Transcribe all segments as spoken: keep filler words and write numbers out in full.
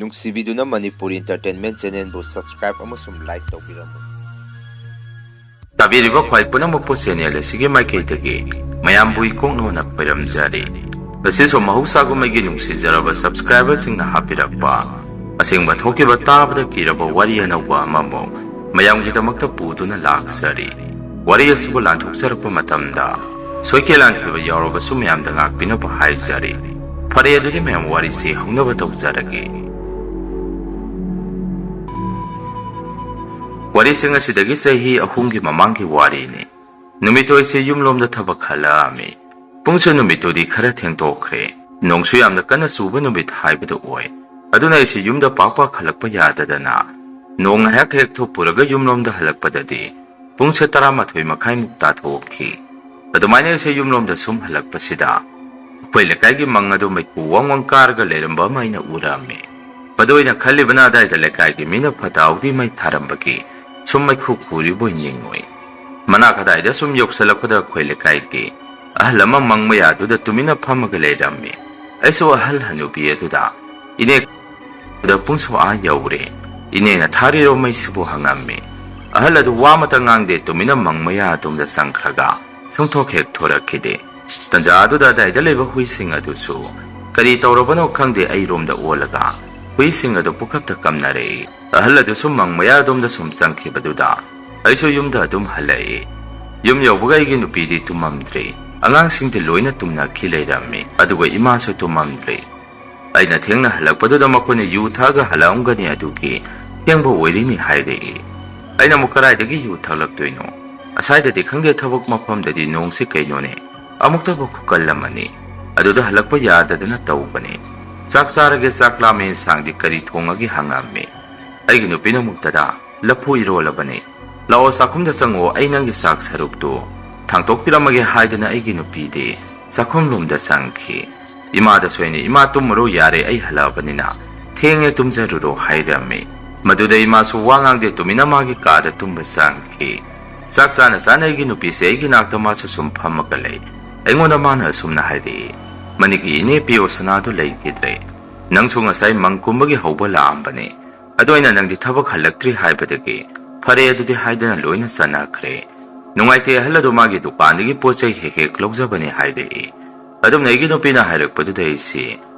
ꯅꯨꯡꯁꯤꯕꯤꯗꯨꯅ Manipuri Entertainment Channelꯕꯨ subscribe ꯑꯃꯁꯨꯡ like ꯇꯧꯕꯤꯔꯝꯃꯨ꯫ ꯇꯥꯕꯤꯔꯤꯕ ꯈ꯭ꯋꯥꯏ ꯄꯨꯝꯅꯃꯛꯄꯨ channel ꯑꯁꯤꯒꯤ ꯃꯥꯏꯀꯩꯗꯒꯤ ꯃꯌꯥꯝꯕꯨ ꯏꯀꯣꯛꯅꯧꯅ ꯈꯣꯏꯔꯝꯖꯔꯤ꯫ ꯉꯁꯤꯁꯨ ꯃꯍꯧꯁꯥꯒꯨꯝ ꯑꯩꯒꯤ ꯅꯨꯡꯁꯤꯖꯔꯕ subscriberꯁꯤꯡꯅ ꯍꯥꯞꯄꯤꯔꯛꯄ ꯑꯁꯦꯡꯕ ꯊꯣꯛꯈꯤꯕ ꯇꯥꯕꯗ ꯀꯤꯔꯕ ꯋꯥꯔꯤ ꯑꯅꯧꯕ ꯑꯃꯃꯨꯛ ꯃꯌꯥꯝꯒꯤꯗꯃꯛꯇ ꯄꯨꯗꯨꯅ ꯂꯥꯛꯆꯔꯤ꯫ ꯋꯥꯔꯤ ꯑꯁꯤꯕꯨ ꯂꯥꯟꯊꯣꯛꯆꯔꯛꯄ ꯃꯇꯝꯗ ꯁꯣꯏꯈꯤ ꯂꯥꯟꯈꯤꯕ ꯌꯥꯎꯔꯕꯁꯨ ꯃꯌꯥꯝꯗ ꯉꯥꯛꯄꯤꯅꯕ ꯍꯥꯏꯖꯔꯤ꯫ ꯐꯔꯦ, ꯑꯗꯨꯗꯤ ꯃꯌꯥꯝ ꯋꯥꯔꯤꯁꯤ ꯍꯧꯅꯕ ꯇꯧꯖꯔꯒꯦ꯫ ꯋꯥꯔꯤꯁꯤꯡ ꯑꯁꯤꯗꯒꯤ ꯆꯍꯤ ꯑꯍꯨꯝꯒꯤ ꯃꯃꯥꯡꯒꯤ ꯋꯥꯔꯤꯅꯤ꯫ ꯅꯨꯃꯤꯠꯇꯣ ꯑꯩꯁꯦ ꯌꯨꯝꯂꯣꯝꯗ ꯊꯕꯛ ꯍꯜꯂꯛꯑꯝꯃꯤ꯫ ꯄꯨꯡꯁꯨ ꯅꯨꯃꯤꯠꯇꯨꯗꯤ ꯈꯔ ꯊꯦꯡꯗꯣꯛꯈ꯭ꯔꯦ꯫ ꯅꯣꯡꯁꯨ ꯌꯥꯝꯅ ꯀꯟꯅ ꯆꯨꯕ ꯅꯨꯃꯤꯠ ꯍꯥꯏꯕꯗꯨ ꯑꯣꯏ꯫ ꯑꯗꯨꯅ ꯑꯩꯁꯦ ꯌꯨꯝꯗ ꯄꯥꯛ ꯄꯥꯛ ꯍꯜꯂꯛꯄ ꯌꯥꯗꯗꯅ ꯅꯣꯡ ꯉꯥꯏꯍꯥꯛ ꯍꯦꯛ ꯊꯣꯛꯄꯨꯔꯒ ꯌꯨꯝꯂꯣꯝꯗ ꯍꯜꯂꯛꯄꯗꯗꯤ ꯄꯨꯡꯁꯦ ꯇꯔꯥꯃꯥꯊꯣꯏ ꯃꯈꯥꯏꯃꯨꯛ ꯇꯥꯊꯣꯛꯈꯤ꯫ ꯑꯗꯨꯃꯥꯏꯅ ꯑꯩꯁꯦ ꯌꯨꯝꯂꯣꯝꯗ ꯁꯨꯝ ꯍꯜꯂꯛꯄꯁꯤꯗ ꯑꯩꯈꯣꯏ ꯂꯩꯀꯥꯏꯒꯤ ꯃꯪ ꯑꯗꯨ ꯃꯩꯈꯨ ꯋꯥꯡ ꯋꯥꯡ ꯀꯥꯔꯒ ꯂꯩꯔꯝꯕ ꯑꯃ ꯑꯩꯅ ꯎꯔꯝꯃꯤ꯫ ꯃꯗꯨ ꯑꯩꯅ ꯈꯜꯂꯤꯕꯅ ꯑꯗꯥꯏꯗ ꯂꯩꯀꯥꯏꯒꯤ ꯃꯤꯅ ꯐꯠꯇ ꯍꯥꯎꯗꯤ ꯃꯩ ꯊꯥꯔꯝꯕꯒꯤ ꯁꯨꯝ ꯃꯩꯈꯨ ꯈꯨꯔꯤꯕꯣꯏ ꯅꯤꯡꯉꯨꯏ꯫ ꯃꯅꯥꯛ ꯑꯗꯥꯏꯗ ꯁꯨꯝ ꯌꯧꯁꯜꯂꯛꯄꯗ ꯑꯩꯈꯣꯏ ꯂꯩꯀꯥꯏꯒꯤ ꯑꯍꯜ ꯑꯃ ꯃꯪ ꯃꯌꯥꯗꯨꯗ ꯇꯨꯃꯤꯟꯅ ꯐꯝꯃꯒ ꯂꯩꯔꯝꯃꯤ꯫ ꯑꯩꯁꯨ ꯑꯍꯜ ꯍꯅꯨꯕꯤ ꯑꯗꯨꯗ, "ꯏꯅꯦ, ꯑꯗ ꯄꯨꯡꯁꯨ ꯑꯥ ꯌꯧꯔꯦ꯫ ꯏꯅꯦꯅ ꯊꯥꯔꯤꯔꯣ ꯃꯩꯁꯤꯕꯨ?" ꯍꯪꯉꯝꯃꯤ꯫ ꯑꯍꯜ ꯑꯗꯨ ꯋꯥ ꯑꯃꯇ ꯉꯥꯡꯗꯦ, ꯇꯨꯃꯤꯟꯅ ꯃꯪ ꯃꯌꯥ ꯑꯗꯣꯝꯗ ꯆꯪꯈ꯭ꯔꯒ ꯁꯨꯡꯊꯣꯛ ꯍꯦꯛ ꯊꯣꯔꯛꯈꯤꯗꯦ꯫ ꯇꯟꯖꯥ ꯑꯗꯨꯗ ꯑꯗꯥꯏꯗ ꯂꯩꯕ ꯍꯨꯏꯁꯤꯡ ꯑꯗꯨꯁꯨ ꯀꯔꯤ ꯇꯧꯔꯕꯅꯣ ꯈꯪꯗꯦ, ꯑꯩꯔꯣꯝꯗ ꯑꯣꯜꯂꯒ ꯍꯨꯏꯁꯤꯡ ꯑꯗꯨ ꯄꯨꯈꯞꯇ ꯀꯝꯅꯔꯛꯏ꯫ ꯑꯍꯜ ꯑꯗꯨꯁꯨ ꯃꯪ ꯃꯌꯥ ꯑꯗꯣꯝꯗ ꯁꯨꯝ ꯆꯪꯈꯤꯕꯗꯨꯗ ꯑꯩꯁꯨ ꯌꯨꯝꯗ ꯑꯗꯨꯝ ꯍꯜꯂꯛꯏ꯫ ꯌꯨꯝ ꯌꯧꯕꯒ ꯑꯩꯒꯤ ꯅꯨꯄꯤꯗꯤ ꯇꯨꯝꯃꯝꯗ꯭ꯔꯦ꯫ ꯑꯉꯥꯡꯁꯤꯡꯗꯤ ꯂꯣꯏꯅ ꯇꯨꯝꯅꯈꯤ ꯂꯩꯔꯝꯃꯤ, ꯑꯗꯨꯒ ꯏꯃꯥꯁꯨ ꯇꯨꯝꯃꯝꯗ꯭ꯔꯦ꯫ ꯑꯩꯅ ꯊꯦꯡꯅ ꯍꯜꯂꯛꯄꯗꯨꯗ ꯃꯈꯣꯏꯅ ꯌꯨ ꯊꯛꯑꯒ ꯍꯜꯂꯛꯑꯝꯒꯅꯤ, ꯑꯗꯨꯒꯤ ꯊꯦꯡꯕ ꯑꯣꯏꯔꯤꯅꯤ ꯍꯥꯏꯔꯛꯏ꯫ ꯑꯩꯅ ꯑꯃꯨꯛ, "ꯀꯗꯥꯏꯗꯒꯤ ꯌꯨ ꯊꯛꯂꯛꯇꯣꯏꯅꯣ? ꯑꯁꯥꯏꯗꯗꯤ ꯈꯪꯗꯦ, ꯊꯕꯛ ꯃꯐꯝꯗꯗꯤ ꯅꯣꯡꯁꯤ ꯀꯩꯅꯣꯅꯦ, ꯑꯃꯨꯛꯇꯕꯨ ꯈꯨꯀꯜ ꯑꯃꯅꯤ꯫ ꯑꯗꯨꯗ ꯍꯜꯂꯛꯄ ꯌꯥꯗꯗꯅ ꯇꯧꯕꯅꯤ꯫ ꯆꯥꯛ ꯆꯥꯔꯒꯦ, ꯆꯥꯛ ꯂꯥꯝꯃꯦ, ꯏꯟꯁꯥꯡꯗꯤ ꯀꯔꯤ ꯊꯣꯡꯉꯒꯦ?" ꯍꯪꯉꯝꯃꯤ꯫ ꯑꯩꯒꯤ ꯅꯨꯄꯤꯅ ꯑꯃꯨꯛ, "ꯗꯗꯥ, ꯂꯐꯨ ꯏꯔꯣꯜꯂꯕꯅꯤ꯫ ꯂꯥꯛꯑꯣ, ꯆꯥꯛꯈꯨꯝꯗ ꯆꯪꯉꯛꯑꯣ, ꯑꯩ ꯅꯪꯒꯤ ꯆꯥꯛ ꯁꯔꯨꯛꯇꯨ ꯊꯥꯡꯇꯣꯛꯄꯤꯔꯝꯃꯒꯦ" ꯍꯥꯏꯗꯅ ꯑꯩꯒꯤ ꯅꯨꯄꯤꯗꯤ ꯆꯥꯛꯈꯨꯝꯂꯣꯝꯗ ꯆꯪꯈꯤ꯫ ꯏꯃꯥꯗꯁꯨ ꯑꯩꯅ, "ꯏꯃꯥ, ꯇꯨꯝꯃꯨꯔꯣ, ꯌꯥꯔꯦ, ꯑꯩ ꯍꯜꯂꯛꯑꯕꯅꯤꯅ ꯊꯦꯡꯉꯦ, ꯇꯨꯝꯖꯔꯨꯔꯣ" ꯍꯥꯏꯔꯝꯃꯤ꯫ ꯃꯗꯨꯗ ꯏꯃꯥꯁꯨ ꯋꯥ ꯉꯥꯡꯗꯦ, ꯇꯨꯃꯤꯟꯅ ꯃꯥꯒꯤ ꯀꯥꯗ ꯇꯨꯝꯕ ꯆꯪꯈꯤ꯫ ꯆꯥꯛ ꯆꯥꯅ ꯆꯥꯅ ꯑꯩꯒꯤ ꯅꯨꯄꯤꯁꯦ ꯑꯩꯒꯤ ꯅꯥꯛꯇ ꯃꯥꯁꯨ ꯁꯨꯝ ꯐꯝꯃꯒ ꯂꯩ꯫ ꯑꯩꯉꯣꯟꯗ ꯃꯥꯅ ꯑꯁꯨꯝꯅ ꯍꯥꯏꯔꯛꯏ, "ꯃꯅꯤꯒꯤ ꯏꯅꯦ ꯄꯤꯌꯣꯁꯅꯥꯗꯨ ꯂꯩꯈꯤꯗ꯭ꯔꯦ꯫ "ꯅꯪꯁꯨ ꯉꯁꯥꯏ ꯃꯪ ꯀꯨꯝꯕꯒꯤ ꯍꯧꯕ ꯂꯥꯛꯑꯝꯕꯅꯦ, ꯑꯗꯣ ꯑꯩꯅ ꯅꯪꯗꯤ ꯊꯕꯛ ꯍꯜꯂꯛꯇ꯭ꯔꯤ ꯍꯥꯏꯕꯗꯒꯤ ꯐꯔꯦ ꯑꯗꯨꯗꯤ" ꯍꯥꯏꯗꯅ ꯂꯣꯏꯅ ꯆꯠꯅꯈ꯭ꯔꯦ꯫ ꯅꯨꯡꯉꯥꯏꯇꯦ ꯑꯍꯜ ꯑꯗꯨ ꯃꯥꯒꯤ ꯗꯨꯀꯥꯟꯗꯒꯤ ꯄꯣꯠ ꯆꯩ ꯍꯦꯛ ꯍꯦꯛ ꯂꯧꯖꯕꯅꯦ ꯍꯥꯏꯔꯛꯏ꯫ ꯑꯗꯨꯝꯅ ꯑꯩꯒꯤ ꯅꯨꯄꯤꯅ ꯍꯥꯏꯔꯛꯄꯗꯨꯗ ꯑꯩꯁꯤ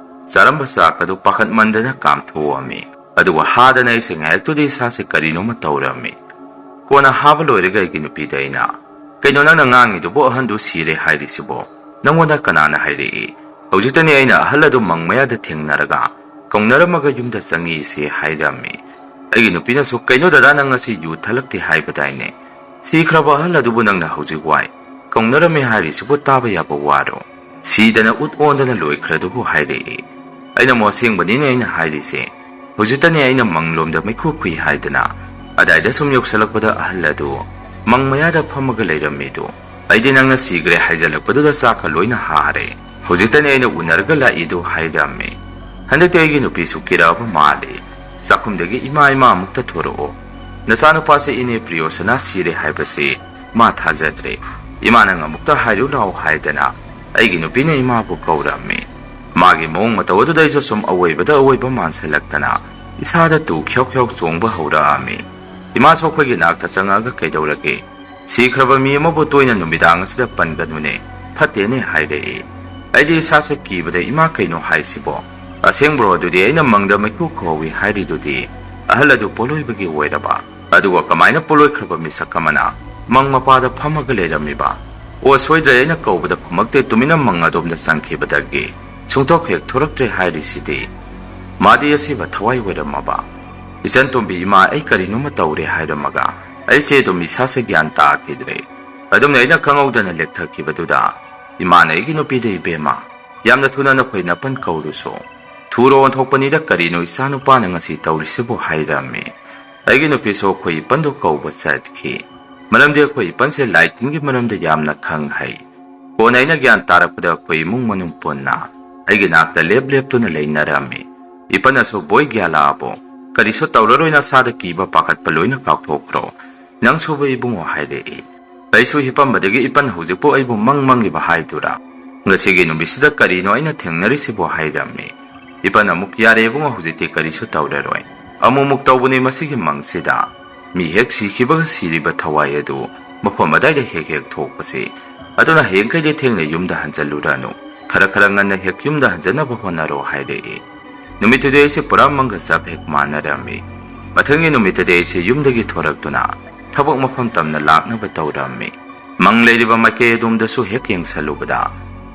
ꯆꯥꯔꯝꯕ ꯆꯥꯛ ꯑꯗꯨ ꯄꯥꯈꯠꯃꯟꯗꯅ ꯀꯥꯝꯊꯣꯛꯑꯝꯃꯤ꯫ ꯑꯗꯨꯒ ꯍꯥꯗꯅ ꯑꯩꯁꯦ ꯉꯥꯏꯍꯥꯛꯇꯨꯗꯤ ꯏꯁꯥꯁꯦ ꯀꯔꯤꯅꯣꯃ ꯇꯧꯔꯝꯃꯤ꯫ ꯀꯣꯟꯅ ꯍꯥꯕ ꯂꯣꯏꯔꯒ ꯑꯩꯒꯤ ꯅꯨꯄꯤꯗ ꯑꯩꯅ, "ꯀꯩꯅꯣ ꯅꯪꯅ ꯉꯥꯡꯉꯤꯗꯨꯕꯨ? ꯑꯍꯟꯗꯨ ꯁꯤꯔꯦ ꯍꯥꯏꯔꯤꯁꯤꯕꯣ? ꯅꯪꯉꯣꯟꯗ ꯀꯅꯥꯅ ꯍꯥꯏꯔꯛꯏ?" ꯍꯧꯖꯤꯛꯇꯅꯦ ꯑꯩꯅ ꯑꯍꯜ ꯑꯗꯨ ꯃꯪ ꯃꯌꯥꯗ ꯊꯦꯡꯅꯔꯒ ꯀꯧꯅꯔꯝꯃꯒ ꯌꯨꯝꯗ ꯆꯪꯉꯤꯁꯦ ꯍꯥꯏꯔꯝꯃꯤ꯫ ꯑꯩꯒꯤ ꯅꯨꯄꯤꯅꯁꯨ, "ꯀꯩꯅꯣ ꯗꯗꯥ, ꯅꯪ ꯉꯁꯤ ꯌꯨ ꯊꯛꯂꯛꯇꯦ ꯍꯥꯏꯕꯗꯥꯏꯅꯦ? ꯁꯤꯈ꯭ꯔꯕ ꯑꯍꯜ ꯑꯗꯨꯕꯨ ꯅꯪꯅ ꯍꯧꯖꯤꯛ ꯋꯥꯏ ꯀꯧꯅꯔꯝꯃꯤ ꯍꯥꯏꯔꯤꯁꯤꯕꯨ ꯇꯥꯕ ꯌꯥꯕ ꯋꯥꯔꯣ? ꯁꯤꯗꯅ ꯎꯠ ꯑꯣꯟꯗꯅ ꯂꯣꯏꯈ꯭ꯔꯗꯨꯕꯨ" ꯍꯥꯏꯔꯛꯏ꯫ ꯑꯩꯅ ꯑꯃꯨꯛ, "ꯑꯁꯦꯡꯕꯅꯤꯅꯦ ꯑꯩꯅ ꯍꯥꯏꯔꯤꯁꯦ꯫ ꯍꯧꯖꯤꯛꯇꯅꯦ ꯑꯩꯅ ꯃꯪꯂꯣꯝꯗ ꯃꯩꯈꯨ ꯈꯨꯏ ꯍꯥꯏꯗꯅ ꯑꯗꯥꯏꯗ ꯁꯨꯝ ꯌꯧꯁꯜꯂꯛꯄꯗ ꯑꯍꯜ ꯑꯗꯨ ꯃꯪ ꯃꯌꯥꯗ ꯐꯝꯃꯒ ꯂꯩꯔꯝꯃꯤꯗꯨ꯫ ꯑꯩꯗꯤ ꯅꯪꯅ ꯁꯤꯈ꯭ꯔꯦ ꯍꯥꯏꯖꯜꯂꯛꯄꯗꯨꯗ ꯆꯥꯛꯀ ꯂꯣꯏꯅ ꯍꯥꯔꯦ꯫ ꯍꯧꯖꯤꯛꯇꯅꯦ ꯑꯩꯅ ꯎꯅꯔꯒ ꯂꯥꯛꯏꯗꯨ" ꯍꯥꯏꯔꯝꯃꯤ꯫ ꯍꯟꯗꯛꯇꯤ ꯑꯩꯒꯤ ꯅꯨꯄꯤꯁꯨ ꯀꯤꯔꯛꯑꯕ ꯃꯥꯜꯂꯤ꯫ ꯆꯥꯛꯈꯨꯝꯗꯒꯤ, "ꯏꯃꯥ, ꯏꯃꯥ, ꯑꯃꯨꯛꯇ ꯊꯣꯔꯛꯑꯣ꯫ ꯅꯆꯥꯅꯨꯄꯥꯁꯦ ꯏꯅꯦ ꯄ꯭ꯔꯤꯌꯣꯁꯅꯥ ꯁꯤꯔꯦ ꯍꯥꯏꯕꯁꯤ ꯃꯥ ꯊꯥꯖꯗ꯭ꯔꯦ꯫ ꯏꯃꯥ ꯅꯪ ꯑꯃꯨꯛꯇ ꯍꯥꯏꯔꯨ ꯂꯥꯛꯑꯣ" ꯍꯥꯏꯗꯅ ꯑꯩꯒꯤ ꯅꯨꯄꯤꯅ ꯏꯃꯥꯕꯨ ꯀꯧꯔꯝꯃꯤ꯫ ꯃꯥꯒꯤ ꯃꯑꯣꯡ ꯃꯇꯧ ꯑꯗꯨꯗ ꯑꯩꯁꯨ ꯁꯨꯝ ꯑꯋꯣꯏꯕꯗ ꯑꯋꯣꯏꯕ ꯃꯥꯟꯁꯤꯜꯂꯛꯇꯅ ꯏꯁꯥꯗ ꯇꯨ ꯈ꯭ꯌꯥꯎ ꯈ꯭ꯌꯥꯎ ꯆꯣꯡꯕ ꯍꯧꯔꯛꯑꯝꯃꯤ꯫ ꯏꯃꯥꯁꯨ ꯑꯩꯈꯣꯏꯒꯤ ꯅꯥꯛꯇ ꯆꯪꯉꯛꯑꯒ, "ꯀꯩꯗꯧꯔꯒꯦ? ꯁꯤꯈ꯭ꯔꯕ ꯃꯤ ꯑꯃꯕꯨ ꯇꯣꯏꯅ ꯅꯨꯃꯤꯗꯥꯡ ꯑꯁꯤꯗ ꯄꯟꯒꯅꯨꯅꯦ, ꯐꯠꯇꯦꯅꯦ" ꯍꯥꯏꯔꯛꯏ꯫ ꯑꯩꯗꯤ ꯏꯁꯥꯁꯦ ꯀꯤꯕꯗ, "ꯏꯃꯥ, ꯀꯩꯅꯣ ꯍꯥꯏꯁꯤꯕꯣ? ꯑꯁꯦꯡꯕ꯭ꯔꯣ? ꯑꯗꯨꯗꯤ ꯑꯩꯅ ꯃꯪꯗ ꯃꯩꯈꯨ ꯈꯨꯍꯧꯋꯤ ꯍꯥꯏꯔꯤꯗꯨꯗꯤ ꯑꯍꯜ ꯑꯗꯨ ꯄꯣꯂꯣꯏꯕꯒꯤ ꯑꯣꯏꯔꯕ? ꯑꯗꯨꯒ ꯀꯃꯥꯏꯅ ꯄꯣꯂꯣꯏꯈ꯭ꯔꯕ ꯃꯤꯁꯛ ꯑꯃꯅ ꯃꯪ ꯃꯄꯥꯗ ꯐꯝꯃꯒ ꯂꯩꯔꯝꯃꯤꯕ? ꯑꯣ, ꯁꯣꯏꯗ꯭ꯔꯦ, ꯑꯩꯅ ꯀꯧꯕꯗ ꯈꯨꯝꯃꯛꯇꯦ, ꯇꯨꯃꯤꯟꯅ ꯃꯪ ꯑꯗꯣꯝꯗ ꯆꯪꯈꯤꯕꯗꯒꯤ ꯁꯨꯡꯊꯣꯛ ꯍꯦꯛ ꯊꯣꯔꯛꯇ꯭ꯔꯦ ꯍꯥꯏꯔꯤꯁꯤꯗꯤ꯫ ꯃꯥꯗꯤ ꯑꯁꯤꯕ ꯊꯋꯥꯏ ꯑꯣꯏꯔꯝꯃꯕ?" "ꯏꯆꯟ ꯇꯣꯝꯕꯤ, ꯏꯃꯥ, ꯑꯩ ꯀꯔꯤꯅꯣꯃ ꯇꯧꯔꯦ" ꯍꯥꯏꯔꯝꯃꯒ ꯑꯩꯁꯦ ꯑꯗꯨꯝ ꯏꯁꯥꯁꯦ ꯒ꯭ꯌꯥꯟ ꯇꯥꯈꯤꯗ꯭ꯔꯦ꯫ ꯑꯗꯨꯝꯅ ꯑꯩꯅ ꯈꯪꯍꯧꯗꯅ ꯂꯦꯛꯊꯈꯤꯕꯗꯨꯗ ꯏꯃꯥꯅ ꯑꯩꯒꯤ ꯅꯨꯄꯤꯗ, "ꯏꯕꯦꯝꯃ, ꯌꯥꯝꯅ ꯊꯨꯅ ꯅꯈꯣꯏ ꯅꯄꯟ ꯀꯧꯔꯨꯁꯣ꯫ ꯊꯨꯔꯣ ꯑꯣꯟꯊꯣꯛꯄꯅꯤꯗ, ꯀꯔꯤꯅꯣ ꯏꯆꯥꯅꯨꯄꯥꯅ ꯉꯁꯤ ꯇꯧꯔꯤꯁꯤꯕꯨ?" ꯍꯥꯏꯔꯝꯃꯤ꯫ ꯑꯩꯒꯤ ꯅꯨꯄꯤꯁꯨ ꯑꯩꯈꯣꯏ ꯏꯄꯟꯗꯨ ꯀꯧꯕ ꯆꯠꯈꯤ꯫ ꯃꯔꯝꯗꯤ ꯑꯩꯈꯣꯏ ꯏꯄꯟꯁꯦ ꯂꯥꯏ ꯇꯤꯟꯒꯤ ꯃꯔꯝꯗ ꯌꯥꯝꯅ ꯈꯪ ꯍꯩ꯫ ꯀꯣꯟꯅ ꯑꯩꯅ ꯒ꯭ꯌꯥꯟ ꯇꯥꯔꯛꯄꯗ ꯑꯩꯈꯣꯏ ꯏꯃꯨꯡ ꯃꯅꯨꯡ ꯄꯨꯟꯅ ꯑꯩꯒꯤ ꯅꯥꯛꯇ ꯂꯦꯞ ꯂꯦꯞꯇꯨꯅ ꯂꯩꯅꯔꯝꯃꯤ꯫ ꯏꯄꯟꯅꯁꯨ, "ꯕꯣꯏ, ꯒ꯭ꯌꯥꯟ ꯂꯥꯛꯑꯕꯣ? ꯀꯔꯤꯁꯨ ꯇꯧꯔꯔꯣꯏ, ꯅꯁꯥꯗ ꯀꯤꯕ ꯄꯥꯈꯠꯄ ꯂꯣꯏꯅ ꯀꯥꯎꯊꯣꯛꯈ꯭ꯔꯣ꯫ ꯅꯪꯁꯨꯕ ꯏꯕꯨꯡꯉꯣ?" ꯍꯥꯏꯔꯛꯏ꯫ ꯑꯩꯁꯨ ꯍꯤꯞꯄꯝꯕꯗꯒꯤ ꯏꯄꯟ ꯍꯧꯖꯤꯛꯄꯨ ꯑꯩꯕꯨ ꯃꯪ ꯃꯪꯉꯤꯕ ꯍꯥꯏꯗꯨꯔꯥ? "ꯉꯁꯤꯒꯤ ꯅꯨꯃꯤꯠꯁꯤꯗ ꯀꯔꯤꯅꯣ ꯑꯩꯅ ꯊꯦꯡꯅꯔꯤꯁꯤꯕꯣ?" ꯍꯥꯏꯔꯝꯃꯤ꯫ ꯏꯄꯟ ꯑꯃꯨꯛ, "ꯌꯥꯔꯦ ꯏꯕꯨꯡꯉꯣ, ꯍꯧꯖꯤꯛꯇꯤ ꯀꯔꯤꯁꯨ ꯇꯧꯔꯔꯣꯏ꯫ ꯑꯃꯨꯛꯃꯨꯛ ꯇꯧꯕꯅꯤ ꯃꯁꯤꯒꯤ ꯃꯪꯁꯤꯗ꯫ ꯃꯤ ꯍꯦꯛ ꯁꯤꯈꯤꯕꯒ ꯁꯤꯔꯤꯕ ꯊꯋꯥꯏ ꯑꯗꯨ ꯃꯐꯝ ꯑꯗꯥꯏꯗ ꯍꯦꯛ ꯍꯦꯛ ꯊꯣꯛꯄꯁꯤ꯫ ꯑꯗꯨꯅ ꯍꯌꯦꯡꯈꯩꯗꯤ ꯊꯦꯡꯅ ꯌꯨꯝꯗ ꯍꯟꯖꯜꯂꯨꯔꯅꯨ꯫ ꯈꯔ ꯈꯔ ꯉꯟꯅ ꯍꯦꯛ ꯌꯨꯝꯗ ꯍꯟꯖꯅꯕ ꯍꯣꯠꯅꯔꯣ," ꯍꯥꯏꯔꯛꯏ꯫ ꯅꯨꯃꯤꯠꯇꯨꯗꯤ ꯑꯩꯁꯦ ꯄꯨꯔꯥ ꯃꯪꯒ ꯆꯞ ꯍꯦꯛ ꯃꯥꯟꯅꯔꯝꯃꯤ꯫ ꯃꯊꯪꯒꯤ ꯅꯨꯃꯤꯠꯇꯗꯤ ꯑꯩꯁꯦ ꯌꯨꯝꯗꯒꯤ ꯊꯣꯔꯛꯇꯨꯅ ꯊꯕꯛ ꯃꯐꯝ ꯇꯝꯅ ꯂꯥꯛꯅꯕ ꯇꯧꯔꯝꯃꯤ꯫ ꯃꯪ ꯂꯩꯔꯤꯕ ꯃꯥꯏꯀꯩ ꯑꯗꯣꯝꯗꯁꯨ ꯍꯦꯛ ꯌꯦꯡꯁꯜꯂꯨꯕꯗ,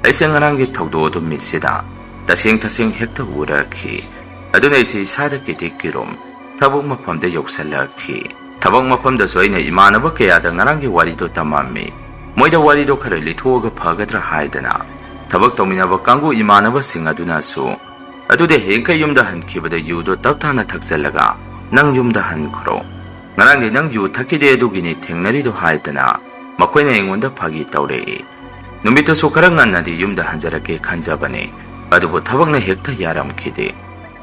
ꯑꯩꯁꯦ ꯉꯔꯥꯡꯒꯤ ꯊꯧꯗꯣꯛ ꯑꯗꯨ ꯃꯤꯠꯁꯤꯗ ꯇꯁꯦꯡ ꯇꯁꯦꯡ ꯍꯦꯛꯇ ꯎꯔꯛꯈꯤ꯫ ꯑꯗꯨꯅ ꯑꯩꯁꯦ ꯏꯁꯥꯗ ꯀꯤꯗꯤ ꯀꯤꯔꯨꯝ ꯊꯕꯛ ꯃꯐꯝꯗ ꯌꯧꯁꯜꯂꯛꯈꯤ꯫ ꯊꯕꯛ ꯃꯐꯝꯗꯁꯨ ꯑꯩꯅ ꯏꯃꯥꯟꯅꯕ ꯀꯌꯥꯗ ꯉꯔꯥꯡꯒꯤ ꯋꯥꯔꯤꯗꯣ ꯇꯝꯃꯝꯃꯤ꯫ ꯃꯣꯏꯗ ꯋꯥꯔꯤꯗꯣ ꯈꯔ ꯂꯤꯊꯣꯛꯑꯒ ꯐꯒꯗ꯭ꯔꯥ ꯍꯥꯏꯗꯅ ꯊꯕꯛ ꯇꯧꯃꯤꯟꯅꯕ ꯀꯥꯡꯕꯨ ꯏꯃꯥꯟꯅꯕꯁꯤꯡ ꯑꯗꯨꯅꯁꯨ, "ꯑꯗꯨꯗꯤ ꯍꯌꯦꯡꯈꯩ ꯌꯨꯝꯗ ꯍꯟꯈꯤꯕꯗ ꯌꯨꯗꯣ ꯇꯞ ꯇꯥꯅ ꯊꯛꯆꯜꯂꯒ ꯅꯪ ꯌꯨꯝꯗ ꯍꯟꯈ꯭ꯔꯣ꯫ ꯉꯔꯥꯡꯗꯤ ꯅꯪ ꯌꯨ ꯊꯛꯈꯤꯗꯦ, ꯑꯗꯨꯒꯤꯅꯤ ꯊꯦꯡꯅꯔꯤꯗꯣ," ꯍꯥꯏꯗꯅ ꯃꯈꯣꯏꯅ ꯑꯩꯉꯣꯟꯗ ꯐꯥꯒꯤ ꯇꯧꯔꯛꯏ꯫ ꯅꯨꯃꯤꯠꯇꯨꯁꯨ ꯈꯔ ꯉꯟꯅꯗꯤ ꯌꯨꯝꯗ ꯍꯟꯖꯔꯛꯀꯦ ꯈꯟꯖꯕꯅꯤ, ꯑꯗꯨꯕꯨ ꯊꯕꯛꯅ ꯍꯦꯛꯇ ꯌꯥꯔꯝꯈꯤꯗꯦ꯫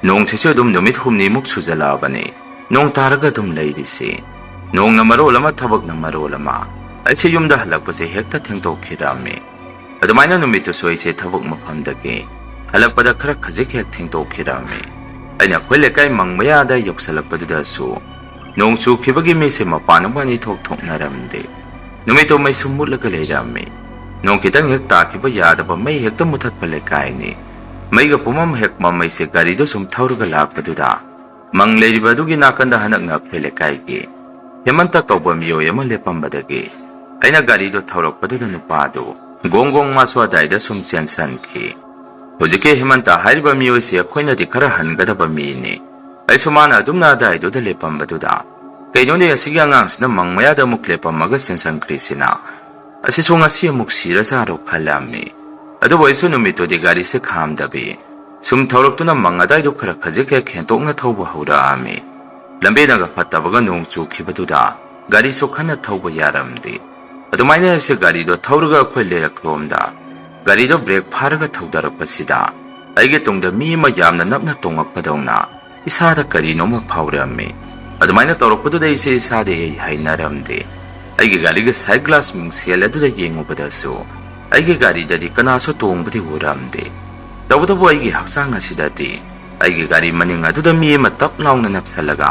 ꯅꯣꯡꯁꯤꯁꯨ ꯑꯗꯨꯝ ꯅꯨꯃꯤꯠ ꯍꯨꯝꯅꯤꯃꯨꯛ ꯁꯨꯖꯜꯂꯛꯑꯕꯅꯤ ꯅꯣꯡ ꯇꯥꯔꯒ ꯑꯗꯨꯝ ꯂꯩꯔꯤꯁꯤ꯫ ꯅꯣꯡꯅ ꯃꯔꯣꯜ ꯑꯃ, ꯊꯕꯛꯅ ꯃꯔꯣꯜ ꯑꯃ꯫ ꯑꯩꯁꯦ ꯌꯨꯝꯗ ꯍꯜꯂꯛꯄꯁꯦ ꯍꯦꯛꯇ ꯊꯦꯡꯗꯣꯛꯈꯤꯔꯝꯃꯤ꯫ ꯑꯗꯨꯃꯥꯏꯅ ꯅꯨꯃꯤꯠꯇꯨꯁꯨ ꯑꯩꯁꯦ ꯊꯕꯛ ꯃꯐꯝꯗꯒꯤ ꯍꯜꯂꯛꯄꯗ ꯈꯔ ꯈꯖꯤꯛ ꯍꯦꯛ ꯊꯦꯡꯗꯣꯛꯈꯤꯔꯝꯃꯤ꯫ ꯑꯩꯅ ꯑꯩꯈꯣꯏ ꯂꯩꯀꯥꯏ ꯃꯪ ꯃꯌꯥꯗ ꯌꯧꯁꯜꯂꯛꯄꯗꯨꯗꯁꯨ ꯅꯣꯡ ꯆꯨꯈꯤꯕꯒꯤ ꯃꯤꯁꯦ ꯃꯄꯥꯟ ꯑꯃ ꯑꯅꯤ ꯊꯣꯛ ꯊꯣꯛꯅꯔꯝꯗꯦ꯫ ꯅꯨꯃꯤꯠꯇꯨ ꯃꯩꯁꯨ ꯃꯨꯠꯂꯒ ꯂꯩꯔꯝꯃꯤ꯫ ꯅꯣꯡ ꯈꯤꯇꯪ ꯍꯦꯛ ꯇꯥꯈꯤꯕ ꯌꯥꯗꯕ ꯃꯩ ꯍꯦꯛꯇ ꯃꯨꯊꯠꯄ ꯂꯩꯀꯥꯏꯅꯤ꯫ ꯃꯩꯒ ꯄꯨꯝꯃꯝ ꯍꯦꯛ ꯃꯝꯃꯩꯁꯦ ꯒꯥꯔꯤꯗꯣ ꯁꯨꯝ ꯊꯧꯔꯒ ꯂꯥꯛꯄꯗꯨꯗ ꯃꯪ ꯂꯩꯔꯤꯕ ꯑꯗꯨꯒꯤ ꯅꯥꯀꯟꯗ ꯍꯟꯗꯛꯅ ꯑꯩꯈꯣꯏ ꯂꯩꯀꯥꯏꯒꯤ ꯍꯦꯃꯟꯇ ꯀꯧꯕ ꯃꯤꯑꯣꯏ ꯑꯃ ꯂꯦꯞꯄꯝꯕꯗꯒꯤ ꯑꯩꯅ ꯒꯥꯔꯤꯗꯣ ꯊꯧꯔꯛꯄꯗꯨꯗ ꯅꯨꯄꯥꯗꯨ ꯒꯣꯡ ꯒꯣꯡ ꯃꯥꯁꯨ ꯑꯗꯥꯏꯗ ꯁꯨꯝ ꯆꯦꯟꯁꯟꯈꯤ꯫ ꯍꯧꯖꯤꯛꯀꯤ ꯍꯦꯃꯟꯇ ꯍꯥꯏꯔꯤꯕ ꯃꯤꯑꯣꯏꯁꯦ ꯑꯩꯈꯣꯏꯅꯗꯤ ꯈꯔ ꯍꯟꯒꯗꯕ ꯃꯤꯅꯤ꯫ ꯑꯩꯁꯨ ꯃꯥꯅ ꯑꯗꯨꯝꯅ ꯑꯗꯥꯏꯗꯨꯗ ꯂꯦꯞꯄꯝꯕꯗꯨꯗ, "ꯀꯩꯅꯣꯅꯦ, ꯑꯁꯤꯒꯤ ꯑꯉꯥꯡꯁꯤꯅ ꯃꯪ ꯃꯌꯥꯗ ꯑꯃꯨꯛ ꯂꯦꯞꯄꯝꯃꯒ ꯆꯦꯟꯁꯟꯈ꯭ꯔꯤꯁꯤꯅ? ꯑꯁꯤꯁꯨ ꯉꯁꯤ ꯑꯃꯨꯛ ꯁꯤꯔꯖꯥꯔꯣ?" ꯈꯜꯂꯝꯃꯤ꯫ ꯑꯗꯨꯕꯨ ꯑꯩꯁꯨ ꯅꯨꯃꯤꯠꯇꯨꯗꯤ ꯒꯥꯔꯤꯁꯦ ꯈꯥꯝꯗꯕꯤ ꯁꯨꯝ ꯊꯧꯔꯛꯇꯨꯅ ꯃꯪ ꯑꯗꯥꯏꯗꯨ ꯈꯔ ꯈꯖꯤꯛ ꯍꯦꯛ ꯍꯦꯟꯇꯣꯛꯅ ꯊꯧꯕ ꯍꯧꯔꯛꯑꯝꯃꯤ꯫ ꯂꯝꯕꯤꯅꯒ ꯐꯠꯇꯕꯒ ꯅꯣꯡ ꯆꯨꯈꯤꯕꯗꯨꯗ ꯒꯥꯔꯤꯁꯨ ꯀꯟꯅ ꯊꯧꯕ ꯌꯥꯔꯝꯗꯦ꯫ ꯑꯗꯨꯃꯥꯏꯅ ꯑꯩꯁꯦ ꯒꯥꯔꯤꯗꯣ ꯊꯧꯔꯒ ꯑꯩꯈꯣꯏ ꯂꯩꯔꯛꯂꯣꯝꯗ ꯒꯥꯔꯤꯗꯣ ꯕ꯭ꯔꯦꯛ ꯐꯥꯔꯒ ꯊꯧꯗꯔꯛꯄꯁꯤꯗ ꯑꯩꯒꯤ ꯇꯨꯡꯗ ꯃꯤ ꯑꯃ ꯌꯥꯝꯅ ꯅꯞꯅ ꯇꯣꯡꯉꯛꯄꯗꯧꯅ ꯏꯁꯥꯗ ꯀꯔꯤꯅꯣꯃ ꯐꯥꯎꯔꯝꯃꯤ꯫ ꯑꯗꯨꯃꯥꯏꯅ ꯇꯧꯔꯛꯄꯗꯨꯗ ꯑꯩꯁꯦ ꯏꯁꯥꯗ ꯏꯍꯩ ꯍꯩꯅꯔꯝꯗꯦ꯫ ꯑꯩꯒꯤ ꯒꯥꯔꯤꯒꯤ ꯁꯥꯏꯠ ꯒ꯭ꯂꯥꯁ ꯃꯤꯡꯁꯦꯜ ꯑꯗꯨꯗ ꯌꯦꯡꯉꯨꯕꯗꯁꯨ ꯑꯩꯒꯤ ꯒꯥꯔꯤꯗꯗꯤ ꯀꯅꯥꯁꯨ ꯇꯣꯡꯕꯗꯤ ꯎꯔꯝꯗꯦ꯫ ꯇꯧꯕꯇꯕꯨ ꯑꯩꯒꯤ ꯍꯛꯆꯥꯡ ꯑꯁꯤꯗꯗꯤ ꯑꯩꯒꯤ ꯒꯥꯔꯤ ꯃꯅꯤꯡ ꯑꯗꯨꯗ ꯃꯤ ꯑꯃ ꯇꯞ ꯂꯥꯎꯅ ꯅꯞꯁꯜꯂꯒ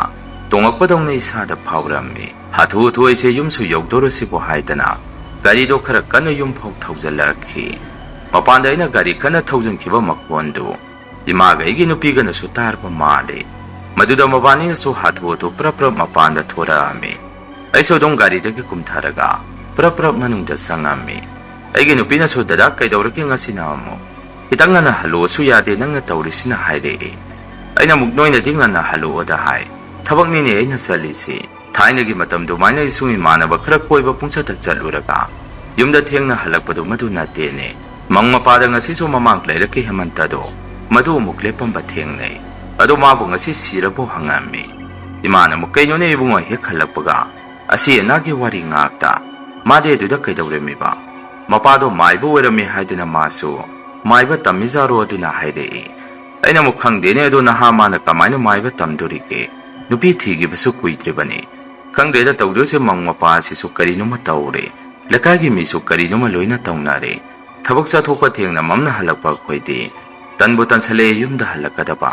ꯇꯣꯡꯉꯛꯄꯗꯧꯅ ꯏꯁꯥꯗ ꯐꯥꯎꯔꯝꯃꯤ꯫ ꯍꯥꯊꯨ ꯍꯥꯊꯨ ꯑꯩꯁꯦ ꯌꯨꯝꯁꯨ ꯌꯧꯗꯣꯔꯁꯤꯕꯨ ꯍꯥꯏꯗꯅ ꯒꯥꯔꯤꯗꯣ ꯈꯔ ꯀꯟꯅ ꯌꯨꯝ ꯐꯥꯎ ꯊꯧꯖꯤꯜꯂꯛꯈꯤ꯫ ꯃꯄꯥꯟꯗ ꯑꯩꯅ ꯒꯥꯔꯤ ꯀꯟꯅ ꯊꯧꯖꯤꯟꯈꯤꯕ ꯃꯈꯣꯟꯗꯨ ꯏꯃꯥꯒ ꯑꯩꯒꯤ ꯅꯨꯄꯤꯒꯅꯁꯨ ꯇꯥꯔꯕ ꯃꯥꯜꯂꯤ꯫ ꯃꯗꯨꯗ ꯃꯕꯥꯅꯤꯅꯁꯨ ꯍꯥꯊꯨ ꯍꯥꯊꯨ ꯄ꯭ꯔꯞ ꯄ꯭ꯔꯞ ꯃꯄꯥꯟꯗ ꯊꯣꯔꯛꯑꯝꯃꯤ꯫ ꯑꯩꯁꯨ ꯑꯗꯨꯝ ꯒꯥꯔꯤꯗꯒꯤ ꯀꯨꯝꯊꯔꯒ ꯄ꯭ꯔꯞ ꯄ꯭ꯔꯞ ꯃꯅꯨꯡꯗ ꯆꯪꯉꯝꯃꯤ꯫ ꯑꯩꯒꯤ ꯅꯨꯄꯤꯅꯁꯨ, "ꯗꯗꯥ, ꯀꯩꯗꯧꯔꯒꯦ ꯉꯁꯤꯅ ꯑꯃꯨꯛ? ꯈꯤꯇꯪ ꯉꯟꯅ ꯍꯜꯂꯛꯑꯣꯁꯨ ꯌꯥꯗꯦ ꯅꯪꯅ ꯇꯧꯔꯤꯁꯤꯅ," ꯍꯥꯏꯔꯛꯏ꯫ ꯑꯩꯅ ꯑꯃꯨꯛ, "ꯅꯣꯏꯅꯗꯤ ꯉꯟꯅ ꯍꯜꯂꯛꯑꯣꯗ ꯍꯥꯏ, ꯊꯕꯛꯅꯤꯅꯦ ꯑꯩꯅ ꯆꯠꯂꯤꯁꯤ꯫ ꯊꯥꯏꯅꯒꯤ ꯃꯇꯝ ꯑꯗꯨꯃꯥꯏꯅ ꯏꯁꯨꯡ ꯏꯃꯥꯟꯅꯕ ꯈꯔ ꯀꯣꯏꯕ ꯄꯨꯡꯆꯠꯇ ꯆꯠꯂꯨꯔꯒ ꯌꯨꯝꯗ ꯊꯦꯡꯅ ꯍꯜꯂꯛꯄꯗꯨ ꯃꯗꯨ ꯅꯠꯇꯦꯅꯦ꯫ ꯃꯪ ꯃꯄꯥꯗ ꯉꯁꯤꯁꯨ ꯃꯃꯥꯡ ꯂꯩꯔꯛꯀꯤ ꯍꯦꯃꯟꯇꯗꯣ ꯃꯗꯨ ꯑꯃꯨꯛ ꯂꯦꯞꯄꯝꯕ ꯊꯦꯡꯅꯩ꯫ ꯑꯗꯣ ꯃꯥꯕꯨ ꯉꯁꯤ ꯁꯤꯔꯕꯣ?" ꯍꯪꯉꯝꯃꯤ꯫ ꯏꯃꯥꯅ ꯑꯃꯨꯛ, "ꯀꯩꯅꯣꯅꯦ ꯏꯕꯨꯡꯉꯣ, ꯍꯦꯛ ꯍꯜꯂꯛꯄꯒ ꯑꯁꯤ ꯑꯅꯥꯒꯤ ꯋꯥꯔꯤ ꯉꯥꯛꯇ꯫ ꯃꯥꯗꯤ ꯑꯗꯨꯗ ꯀꯩꯗꯧꯔꯝꯃꯤꯕ? ꯃꯄꯥꯗꯣ ꯃꯥꯏꯕ ꯑꯣꯏꯔꯝꯃꯤ ꯍꯥꯏꯗꯅ ꯃꯥꯁꯨ ꯃꯥꯏꯕ ꯇꯝꯃꯤꯖꯥꯔꯣ?" ꯑꯗꯨꯅ ꯍꯥꯏꯔꯛꯏ꯫ ꯑꯩꯅ ꯑꯃꯨꯛ, "ꯈꯪꯗꯦꯅꯦ, ꯑꯗꯣ ꯅꯍꯥ ꯃꯥꯅ ꯀꯃꯥꯏꯅ ꯃꯥꯏꯕ ꯇꯝꯗꯣꯔꯤꯒꯦ? ꯅꯨꯄꯤ ꯊꯤꯈꯤꯕꯁꯨ ꯀꯨꯏꯗ꯭ꯔꯤꯕꯅꯤ꯫ ꯈꯪꯗ꯭ꯔꯦꯗ ꯇꯧꯗꯣꯏꯁꯦ, ꯃꯪ ꯃꯄꯥ ꯑꯁꯤꯁꯨ ꯀꯔꯤꯅꯣꯃ ꯇꯧꯔꯦ꯫ ꯂꯩꯀꯥꯏꯒꯤ ꯃꯤꯁꯨ ꯀꯔꯤꯅꯣꯃ ꯂꯣꯏꯅ ꯇꯧꯅꯔꯦ꯫ ꯊꯕꯛ ꯆꯠꯊꯣꯛꯄ ꯊꯦꯡꯅ ꯃꯝꯅ ꯍꯜꯂꯛꯄ ꯑꯩꯈꯣꯏꯗꯤ ꯇꯟꯕꯨ ꯇꯟꯁꯜꯂꯛꯑꯦ ꯌꯨꯝꯗ ꯍꯜꯂꯛꯀꯗꯕ꯫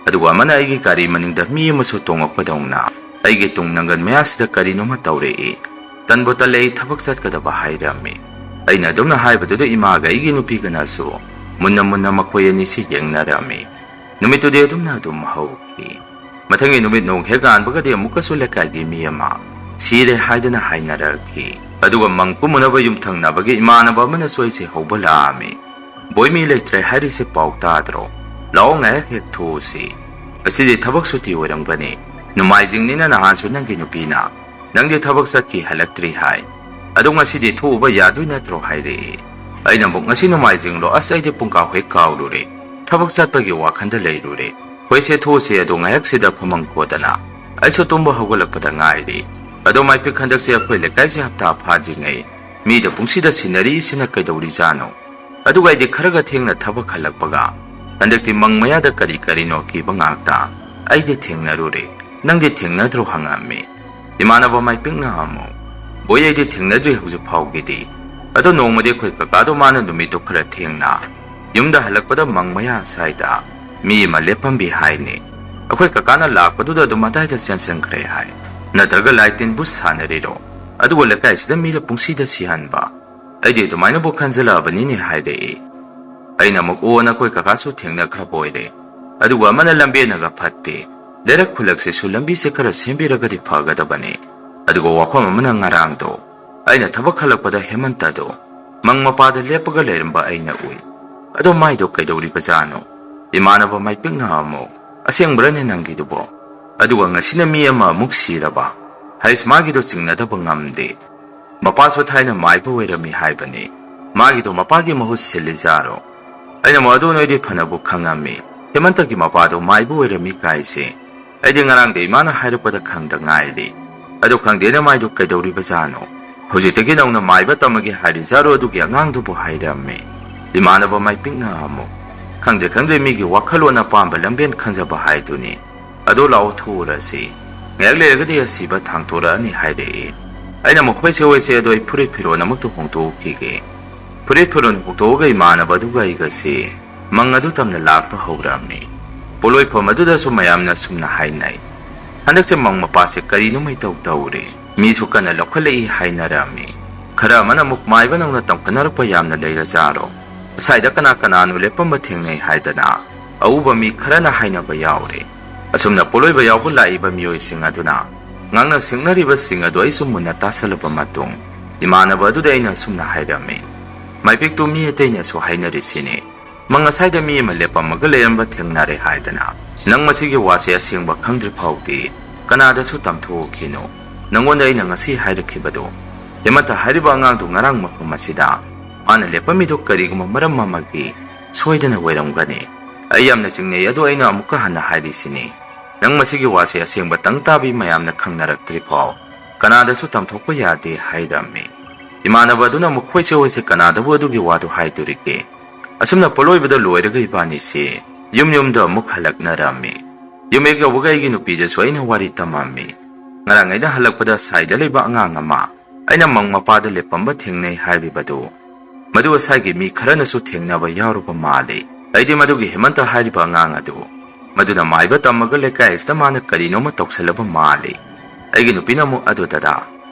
ꯑꯗꯨꯒ ꯑꯃꯅ ꯑꯩꯒꯤ ꯒꯥꯔꯤ ꯃꯅꯤꯡꯗ ꯃꯤ ꯑꯃꯁꯨ ꯇꯣꯡꯉꯛꯄꯗꯧꯅ ꯑꯩꯒꯤ ꯇꯨꯡ ꯅꯪꯒꯟ ꯃꯌꯥꯁꯤꯗ ꯀꯔꯤꯅꯣꯃ ꯇꯧꯔꯛꯏ꯫ ꯇꯟꯕꯨ ꯇꯜꯂꯛꯏ, ꯊꯕꯛ ꯆꯠꯀꯗꯕ ꯍꯥꯏꯔꯝꯃꯤ꯫ ꯑꯩꯅ ꯑꯗꯨꯝꯅ ꯍꯥꯏꯕꯗꯨꯗ ꯏꯃꯥꯒ ꯑꯩꯒꯤ ꯅꯨꯄꯤꯒꯅꯁꯨ ꯃꯨꯟꯅ ꯃꯨꯟꯅ ꯃꯈꯣꯏ ꯑꯅꯤꯁꯤ ꯌꯦꯡꯅꯔꯝꯃꯤ꯫ ꯅꯨꯃꯤꯠꯇꯨꯗꯤ ꯑꯗꯨꯝꯅ ꯑꯗꯨꯝ ꯍꯧꯈꯤ꯫ ꯃꯊꯪꯒꯤ ꯅꯨꯃꯤꯠ ꯅꯣꯡ ꯍꯦꯛ ꯉꯥꯟꯕꯒꯗꯤ ꯑꯃꯨꯛꯀꯁꯨ ꯂꯩꯀꯥꯏꯒꯤ ꯃꯤ ꯑꯃ ꯁꯤꯔꯦ ꯍꯥꯏꯗꯨꯅ ꯍꯥꯏꯅꯔꯛꯈꯤ꯫ ꯑꯗꯨꯒ ꯃꯪ ꯀꯨꯝꯃꯨꯅꯕ ꯌꯨꯝꯊꯪꯅꯕꯒꯤ ꯏꯃꯥꯟꯅꯕ ꯑꯃꯅꯁꯨ ꯑꯩꯁꯦ ꯍꯧꯕ ꯂꯥꯛꯑꯝꯃꯤ꯫ "ꯕꯣꯏ, ꯃꯤ ꯂꯩꯇ꯭ꯔꯦ ꯍꯥꯏꯔꯤꯁꯦ ꯄꯥꯎ ꯇꯥꯗ꯭ꯔꯣ? ꯂꯥꯛꯑꯣ, ꯉꯥꯏꯍꯥꯛ ꯍꯦꯛ ꯊꯣꯛꯎꯁꯤ꯫ ꯉꯁꯤꯗꯤ ꯊꯕꯛ ꯁꯨꯇꯤ ꯑꯣꯏꯔꯝꯒꯅꯤ꯫ ꯅꯣꯡꯃꯥꯏꯖꯤꯡꯅꯤꯅ ꯅꯍꯥꯟꯁꯨ ꯅꯪꯒꯤ ꯅꯨꯄꯤꯅ ꯅꯪꯗꯤ ꯊꯕꯛ ꯆꯠꯈꯤ ꯍꯜꯂꯛꯇ꯭ꯔꯤ ꯍꯥꯏ꯫ ꯑꯗꯣ ꯉꯁꯤꯗꯤ ꯊꯣꯛꯎꯕ ꯌꯥꯗꯣꯏ ꯅꯠꯇ꯭ꯔꯣ?" ꯍꯥꯏꯔꯛꯏ꯫ ꯑꯩꯅ ꯑꯃꯨꯛ, "ꯉꯁꯤ ꯅꯣꯡꯃꯥꯏꯖꯤꯡꯂꯣ? ꯑꯁ, ꯑꯩꯗꯤ ꯄꯨꯡꯀꯥꯎ ꯍꯦꯛ ꯀꯥꯎꯔꯨꯔꯦ꯫ ꯊꯕꯛ ꯆꯠꯄꯒꯤ ꯋꯥꯈꯜꯗ ꯂꯩꯔꯨꯔꯦ꯫ ꯍꯣꯏꯁꯦ, ꯊꯣꯛꯎꯁꯦ, ꯑꯗꯣ ꯉꯥꯏꯍꯥꯛ ꯁꯤꯗ ꯐꯝꯃꯝ ꯀꯣꯗꯅ꯫ ꯑꯩꯁꯨ ꯇꯨꯝꯕ ꯍꯧꯒꯠꯂꯛꯄꯗ ꯉꯥꯏꯔꯤ꯫ ꯑꯗꯣ ꯃꯥꯏꯄꯤꯛ, ꯍꯟꯗꯛꯁꯦ ꯑꯩꯈꯣꯏ ꯂꯩꯀꯥꯏꯁꯦ ꯍꯞꯇꯥ ꯐꯥꯗ꯭ꯔꯤꯉꯩ ꯃꯤꯗ ꯄꯨꯡꯁꯤꯗ ꯁꯤꯟꯅꯔꯤꯁꯤꯅ ꯀꯩꯗꯧꯔꯤꯖꯥꯠꯅꯣ? ꯑꯗꯨꯒ ꯑꯩꯗꯤ ꯈꯔꯒ ꯊꯦꯡꯅ ꯊꯕꯛ ꯍꯜꯂꯛꯄꯒ ꯍꯟꯗꯛꯇꯤ ꯃꯪ ꯃꯌꯥꯗ ꯀꯔꯤ ꯀꯔꯤꯅꯣ ꯑꯀꯤꯕ ꯉꯥꯛꯇ꯫ ꯑꯩꯗꯤ ꯊꯦꯡꯅꯔꯨꯔꯦ, ꯅꯪꯗꯤ ꯊꯦꯡꯅꯗ꯭ꯔꯣ?" ꯍꯪꯉꯝꯃꯤ꯫ ꯏꯃꯥꯟꯅꯕ ꯃꯥꯏꯄꯤꯛꯅ ꯑꯃꯨꯛ, "ꯕꯣꯏ, ꯑꯩꯗꯤ ꯊꯦꯡꯅꯗ꯭ꯔꯤ ꯍꯧꯖꯤꯛ ꯐꯥꯎꯒꯤꯗꯤ꯫ ꯑꯗꯣ ꯅꯣꯡꯃꯗꯤ ꯑꯩꯈꯣꯏ ꯀꯀꯥꯗꯣ ꯃꯥꯅ ꯅꯨꯃꯤꯠꯇꯣ ꯈꯔ ꯊꯦꯡꯅ ꯌꯨꯝꯗ ꯍꯜꯂꯛꯄꯗ ꯃꯪ ꯃꯌꯥ ꯁ꯭ꯋꯥꯏꯗ ꯃꯤ ꯑꯃ ꯂꯦꯞꯄꯝꯕꯤ ꯍꯥꯏꯅꯤ꯫ ꯑꯩꯈꯣꯏ ꯀꯀꯥꯅ ꯂꯥꯛꯄꯗꯨꯗ ꯑꯗꯨꯝ ꯑꯗꯥꯏꯗ ꯆꯦꯟꯁꯤꯟꯈ꯭ꯔꯦ ꯍꯥꯏ꯫ "ꯅꯠꯇ꯭ꯔꯒ ꯂꯥꯏ ꯇꯤꯟꯕꯨ ꯁꯥꯟꯅꯔꯤꯔꯣ? ꯑꯗꯨꯒ ꯂꯩꯀꯥꯏꯁꯤꯗ ꯃꯤꯗ ꯄꯨꯡꯁꯤꯗ ꯁꯤꯍꯟꯕ꯫ ꯑꯩꯗꯤ ꯑꯗꯨꯃꯥꯏꯅꯕꯨ ꯈꯟꯖꯜꯂꯛꯑꯕꯅꯤꯅꯦ" ꯍꯥꯏꯔꯛꯏ꯫ ꯑꯩꯅ ꯑꯃꯨꯛ, "ꯑꯣ, ꯅꯈꯣꯏ ꯀꯀꯥꯁꯨ ꯊꯦꯡꯅꯈ꯭ꯔꯕ ꯑꯣꯏꯔꯦ꯫ ꯑꯗꯨꯒ ꯑꯃꯅ ꯂꯝꯕꯦꯟꯅꯒ ꯐꯠꯇꯦ, ꯂꯩꯔꯛ ꯈꯨꯜꯂꯛꯁꯤꯁꯨ ꯂꯝꯕꯤꯁꯦ ꯈꯔ ꯁꯦꯝꯕꯤꯔꯒꯗꯤ ꯐꯒꯗꯕꯅꯤ꯫ ꯑꯗꯨꯒ ꯋꯥꯐꯝ ꯑꯃꯅ, ꯉꯔꯥꯡꯗꯣ ꯑꯩꯅ ꯊꯕꯛ ꯍꯜꯂꯛꯄꯗ ꯍꯦꯃꯟꯇꯗꯣ ꯃꯪ ꯃꯄꯥꯗ ꯂꯦꯞꯄꯒ ꯂꯩꯔꯝꯕ ꯑꯩꯅ ꯎꯏ꯫ ꯑꯗꯣ ꯃꯥꯏꯗꯣ ꯀꯩꯗꯧꯔꯤꯕꯖꯥꯠꯅꯣ?" ꯏꯃꯥꯟꯅꯕ ꯃꯥꯏꯄꯤꯛꯅ ꯑꯃꯨꯛ, "ꯑꯁꯦꯡꯕ꯭ꯔꯅꯦ ꯅꯪꯒꯤꯗꯨꯕꯣ? ꯑꯗꯨꯒ ꯉꯁꯤꯅ ꯃꯤ ꯑꯃ ꯑꯃꯨꯛ ꯁꯤꯔꯕ? ꯍꯩꯁ, ꯃꯥꯒꯤꯗꯣ ꯆꯤꯡꯅꯗꯕ ꯉꯝꯗꯦ꯫ ꯃꯄꯥꯁꯨ ꯊꯥꯏꯅ ꯃꯥꯏꯕ ꯑꯣꯏꯔꯝꯃꯤ ꯍꯥꯏꯕꯅꯤ꯫ ꯃꯥꯒꯤꯗꯣ ꯃꯄꯥꯒꯤ ꯃꯍꯨꯠ ꯁꯤꯜꯂꯤꯖꯥꯔꯣ?" ꯑꯩꯅ ꯑꯃꯨꯛ, "ꯑꯗꯨ ꯅꯣꯏꯗꯤ ꯐꯅꯕꯨ ꯈꯪꯉꯝꯃꯤ꯫ ꯍꯦꯃꯟꯇꯒꯤ ꯃꯄꯥꯗꯣ ꯃꯥꯏꯕ ꯑꯣꯏꯔꯝꯃꯤ ꯀꯥꯏꯁꯦ꯫ ꯑꯩꯗꯤ ꯉꯔꯥꯡꯗ ꯏꯃꯥꯅ ꯍꯥꯏꯔꯛꯄꯗ ꯈꯪꯗ ꯉꯥꯏꯔꯤ꯫ ꯑꯗꯨ ꯈꯪꯗꯦꯅꯦ, ꯃꯥꯏꯗꯨ ꯀꯩꯗꯧꯔꯤꯕꯖꯥꯠꯅꯣ? ꯍꯧꯖꯤꯛꯇꯒꯤ ꯅꯧꯅ ꯃꯥꯏꯕ ꯇꯝꯃꯒꯦ ꯍꯥꯏꯔꯤꯖꯥꯔꯣ ꯑꯗꯨꯒꯤ ꯑꯉꯥꯡꯗꯨꯕꯨ?" ꯍꯥꯏꯔꯝꯃꯤ꯫ ꯏꯃꯥꯟꯅꯕ ꯃꯥꯏꯄꯤꯛꯅ ꯑꯃꯨꯛ, "ꯈꯪꯗꯦ, ꯈꯪꯗꯦ, ꯃꯤꯒꯤ ꯋꯥꯈꯜꯂꯣꯟ ꯑꯄꯥꯝꯕ ꯂꯝꯕꯦꯟ ꯈꯟꯖꯕ ꯍꯥꯏꯗꯨꯅꯤ꯫ ꯑꯗꯣ ꯂꯥꯛꯑꯣ, ꯊꯣꯛꯎꯔꯁꯤ꯫ ꯉꯥꯏꯍꯥꯛ ꯂꯩꯔꯒꯗꯤ ꯑꯁꯤꯕ ꯊꯥꯡꯇꯣꯔꯛꯑꯅꯤ" ꯍꯥꯏꯔꯛꯏ꯫ ꯑꯩꯅ ꯑꯃꯨꯛ, "ꯍꯣꯏꯁꯦ, ꯍꯣꯏꯁꯦ, ꯑꯗꯣ ꯑꯩ ꯐꯨꯔꯤꯠ ꯐꯤꯔꯣꯜ ꯑꯃꯨꯛꯇ ꯍꯣꯡꯗꯣꯛꯎꯈꯤꯒꯦ"꯫ ꯐꯨꯔꯤꯠ ꯐꯤꯔꯣꯜ ꯍꯣꯡꯗꯣꯛꯑꯒ ꯏꯃꯥꯟꯅꯕꯗꯨꯒ ꯑꯩꯒꯁꯦ ꯃꯪ ꯑꯗꯨ ꯇꯝꯅ ꯂꯥꯛꯄ ꯍꯧꯔꯝꯃꯤ꯫ ꯄꯣꯠꯂꯣꯏꯐꯝ ꯑꯗꯨꯗꯁꯨ ꯃꯌꯥꯝꯅ ꯁꯨꯝꯅ ꯍꯥꯏꯅꯩ, "ꯍꯟꯗꯛꯁꯦ ꯃꯪ ꯃꯄꯥꯁꯦ ꯀꯔꯤꯅꯣ ꯃꯩꯇꯧ ꯇꯧꯔꯦ, ꯃꯤꯁꯨ ꯀꯟꯅ ꯂꯧꯈꯠꯂꯛꯏ" ꯍꯥꯏꯅꯔꯝꯃꯤ꯫ ꯈꯔ ꯑꯃꯅ ꯑꯃꯨꯛ, "ꯃꯥꯏꯕ ꯅꯧꯅ ꯇꯝꯈꯠꯅꯔꯛꯄ ꯌꯥꯝꯅ ꯂꯩꯔꯖꯥꯔꯣ? ꯑꯁꯥꯏꯗ ꯀꯅꯥ ꯀꯅꯥꯅꯣ ꯂꯦꯞꯄꯝꯕ ꯊꯦꯡꯅꯩ" ꯍꯥꯏꯗꯅ ꯑꯎꯕ ꯃꯤ ꯈꯔꯅ ꯍꯥꯏꯅꯕ ꯌꯥꯎꯔꯦ꯫ ꯑꯁꯨꯝꯅ ꯄꯣꯠꯂꯣꯏꯕ ꯌꯥꯎꯕ ꯂꯥꯛꯏꯕ ꯃꯤꯑꯣꯏꯁꯤꯡ ꯑꯗꯨꯅ ꯉꯥꯡꯅ ꯁꯛꯅꯔꯤꯕꯁꯤꯡ ꯑꯗꯨ ꯑꯩꯁꯨ ꯃꯨꯟꯅ ꯇꯥꯁꯜꯂꯕ ꯃꯇꯨꯡ, ꯏꯃꯥꯟꯅꯕ ꯑꯗꯨꯗ ꯑꯩꯅ ꯑꯁꯨꯝꯅ ꯍꯥꯏꯔꯝꯃꯤ, "ꯃꯥꯏꯄꯤꯛꯇꯨ, ꯃꯤ ꯑꯇꯩꯅꯁꯨ ꯍꯥꯏꯅꯔꯤꯁꯤꯅꯤ, ꯃꯪ ꯉꯁꯥꯏꯗ ꯃꯤ ꯑꯃ ꯂꯦꯞꯄꯝꯃꯒ ꯂꯩꯔꯝꯕ ꯊꯦꯡꯅꯔꯦ ꯍꯥꯏꯗꯅ꯫ ꯅꯪ ꯃꯁꯤꯒꯤ ꯋꯥꯁꯦ ꯑꯁꯦꯡꯕ ꯈꯪꯗ꯭ꯔꯤ ꯐꯥꯎꯗꯤ ꯀꯅꯥꯗꯁꯨ ꯇꯝꯊꯣꯛꯎꯈꯤꯅꯨ꯫ ꯅꯪꯉꯣꯟꯗ ꯑꯩꯅ ꯉꯁꯤ ꯍꯥꯏꯔꯛꯈꯤꯕꯗꯣ, ꯍꯦꯃꯟꯇ ꯍꯥꯏꯔꯤꯕ ꯑꯉꯥꯡꯗꯨ ꯉꯔꯥꯡ ꯃꯐꯝ ꯑꯁꯤꯗ ꯃꯥꯅ ꯂꯦꯞꯄꯝꯃꯤꯗꯨ ꯀꯔꯤꯒꯨꯝꯕ ꯃꯔꯝ ꯑꯃꯒꯤ ꯁꯣꯏꯗꯅ ꯑꯣꯏꯔꯝꯒꯅꯤ꯫ ꯑꯩ ꯌꯥꯝꯅ ꯆꯤꯡꯅꯩ, ꯑꯗꯣ ꯑꯩꯅ ꯑꯃꯨꯛꯀ ꯍꯟꯅ ꯍꯥꯏꯔꯤꯁꯤꯅꯤ, ꯅꯪ ꯃꯁꯤꯒꯤ ꯋꯥꯁꯦ ꯑꯁꯦꯡꯕ ꯇꯪ ꯇꯥꯕꯤ ꯃꯌꯥꯝꯅ ꯈꯪꯅꯔꯛꯇ꯭ꯔꯤ ꯐꯥꯎ ꯀꯅꯥꯗꯁꯨ ꯇꯝꯊꯣꯛꯄ ꯌꯥꯗꯦ" ꯍꯥꯏꯔꯝꯃꯤ꯫ ꯏꯃꯥꯟꯅꯕ ꯑꯗꯨꯅ ꯑꯃꯨꯛ, "ꯍꯣꯏꯁꯦ, ꯍꯣꯏꯁꯦ, ꯀꯅꯥꯗꯕꯨ ꯑꯗꯨꯒꯤ ꯋꯥꯗꯨ ꯍꯥꯏꯗꯣꯔꯤꯒꯦ?" ꯑꯁꯨꯝꯅ ꯄꯣꯠꯂꯣꯏꯕꯗ ꯂꯣꯏꯔꯒ ꯏꯕꯥꯅꯤꯁꯦ ꯌꯨꯝ ꯌꯨꯝꯗ ꯑꯃꯨꯛ ꯍꯜꯂꯛꯅꯔꯝꯃꯤ꯫ ꯌꯨꯝ ꯍꯦꯛ ꯌꯧꯕꯒ ꯑꯩꯒꯤ ꯅꯨꯄꯤꯗꯁꯨ ꯑꯩꯅ ꯋꯥꯔꯤ ꯇꯝꯃꯝꯃꯤ꯫ ꯉꯔꯥꯡ ꯑꯩꯅ ꯍꯜꯂꯛꯄꯗ ꯁꯥꯏꯗ ꯂꯩꯕ ꯑꯉꯥꯡ ꯑꯃ ꯑꯩꯅ ꯃꯪ ꯃꯄꯥꯗ ꯂꯦꯞꯄꯝꯕ ꯊꯦꯡꯅꯩ ꯍꯥꯏꯔꯤꯕꯗꯨ ꯃꯗꯨ ꯉꯁꯥꯏꯒꯤ ꯃꯤ ꯈꯔꯅꯁꯨ ꯊꯦꯡꯅꯕ ꯌꯥꯎꯔꯨꯕ ꯃꯥꯜꯂꯤ꯫ ꯑꯩꯗꯤ ꯃꯗꯨꯒꯤ ꯍꯦꯃꯟꯇ ꯍꯥꯏꯔꯤꯕ ꯑꯉꯥꯡ ꯑꯗꯨ ꯃꯗꯨꯅ ꯃꯥꯏꯕ ꯇꯝꯃꯒ ꯂꯩꯀꯥꯏ ꯑꯁꯤꯗ ꯃꯥꯅ ꯀꯔꯤꯅꯣꯃ ꯇꯧꯁꯜꯂꯕ ꯃꯥꯜꯂꯤ꯫ ꯑꯩꯒꯤ ꯅꯨꯄꯤꯅ ꯑꯃꯨꯛ, "ꯑꯗꯨ ꯗꯗꯥ,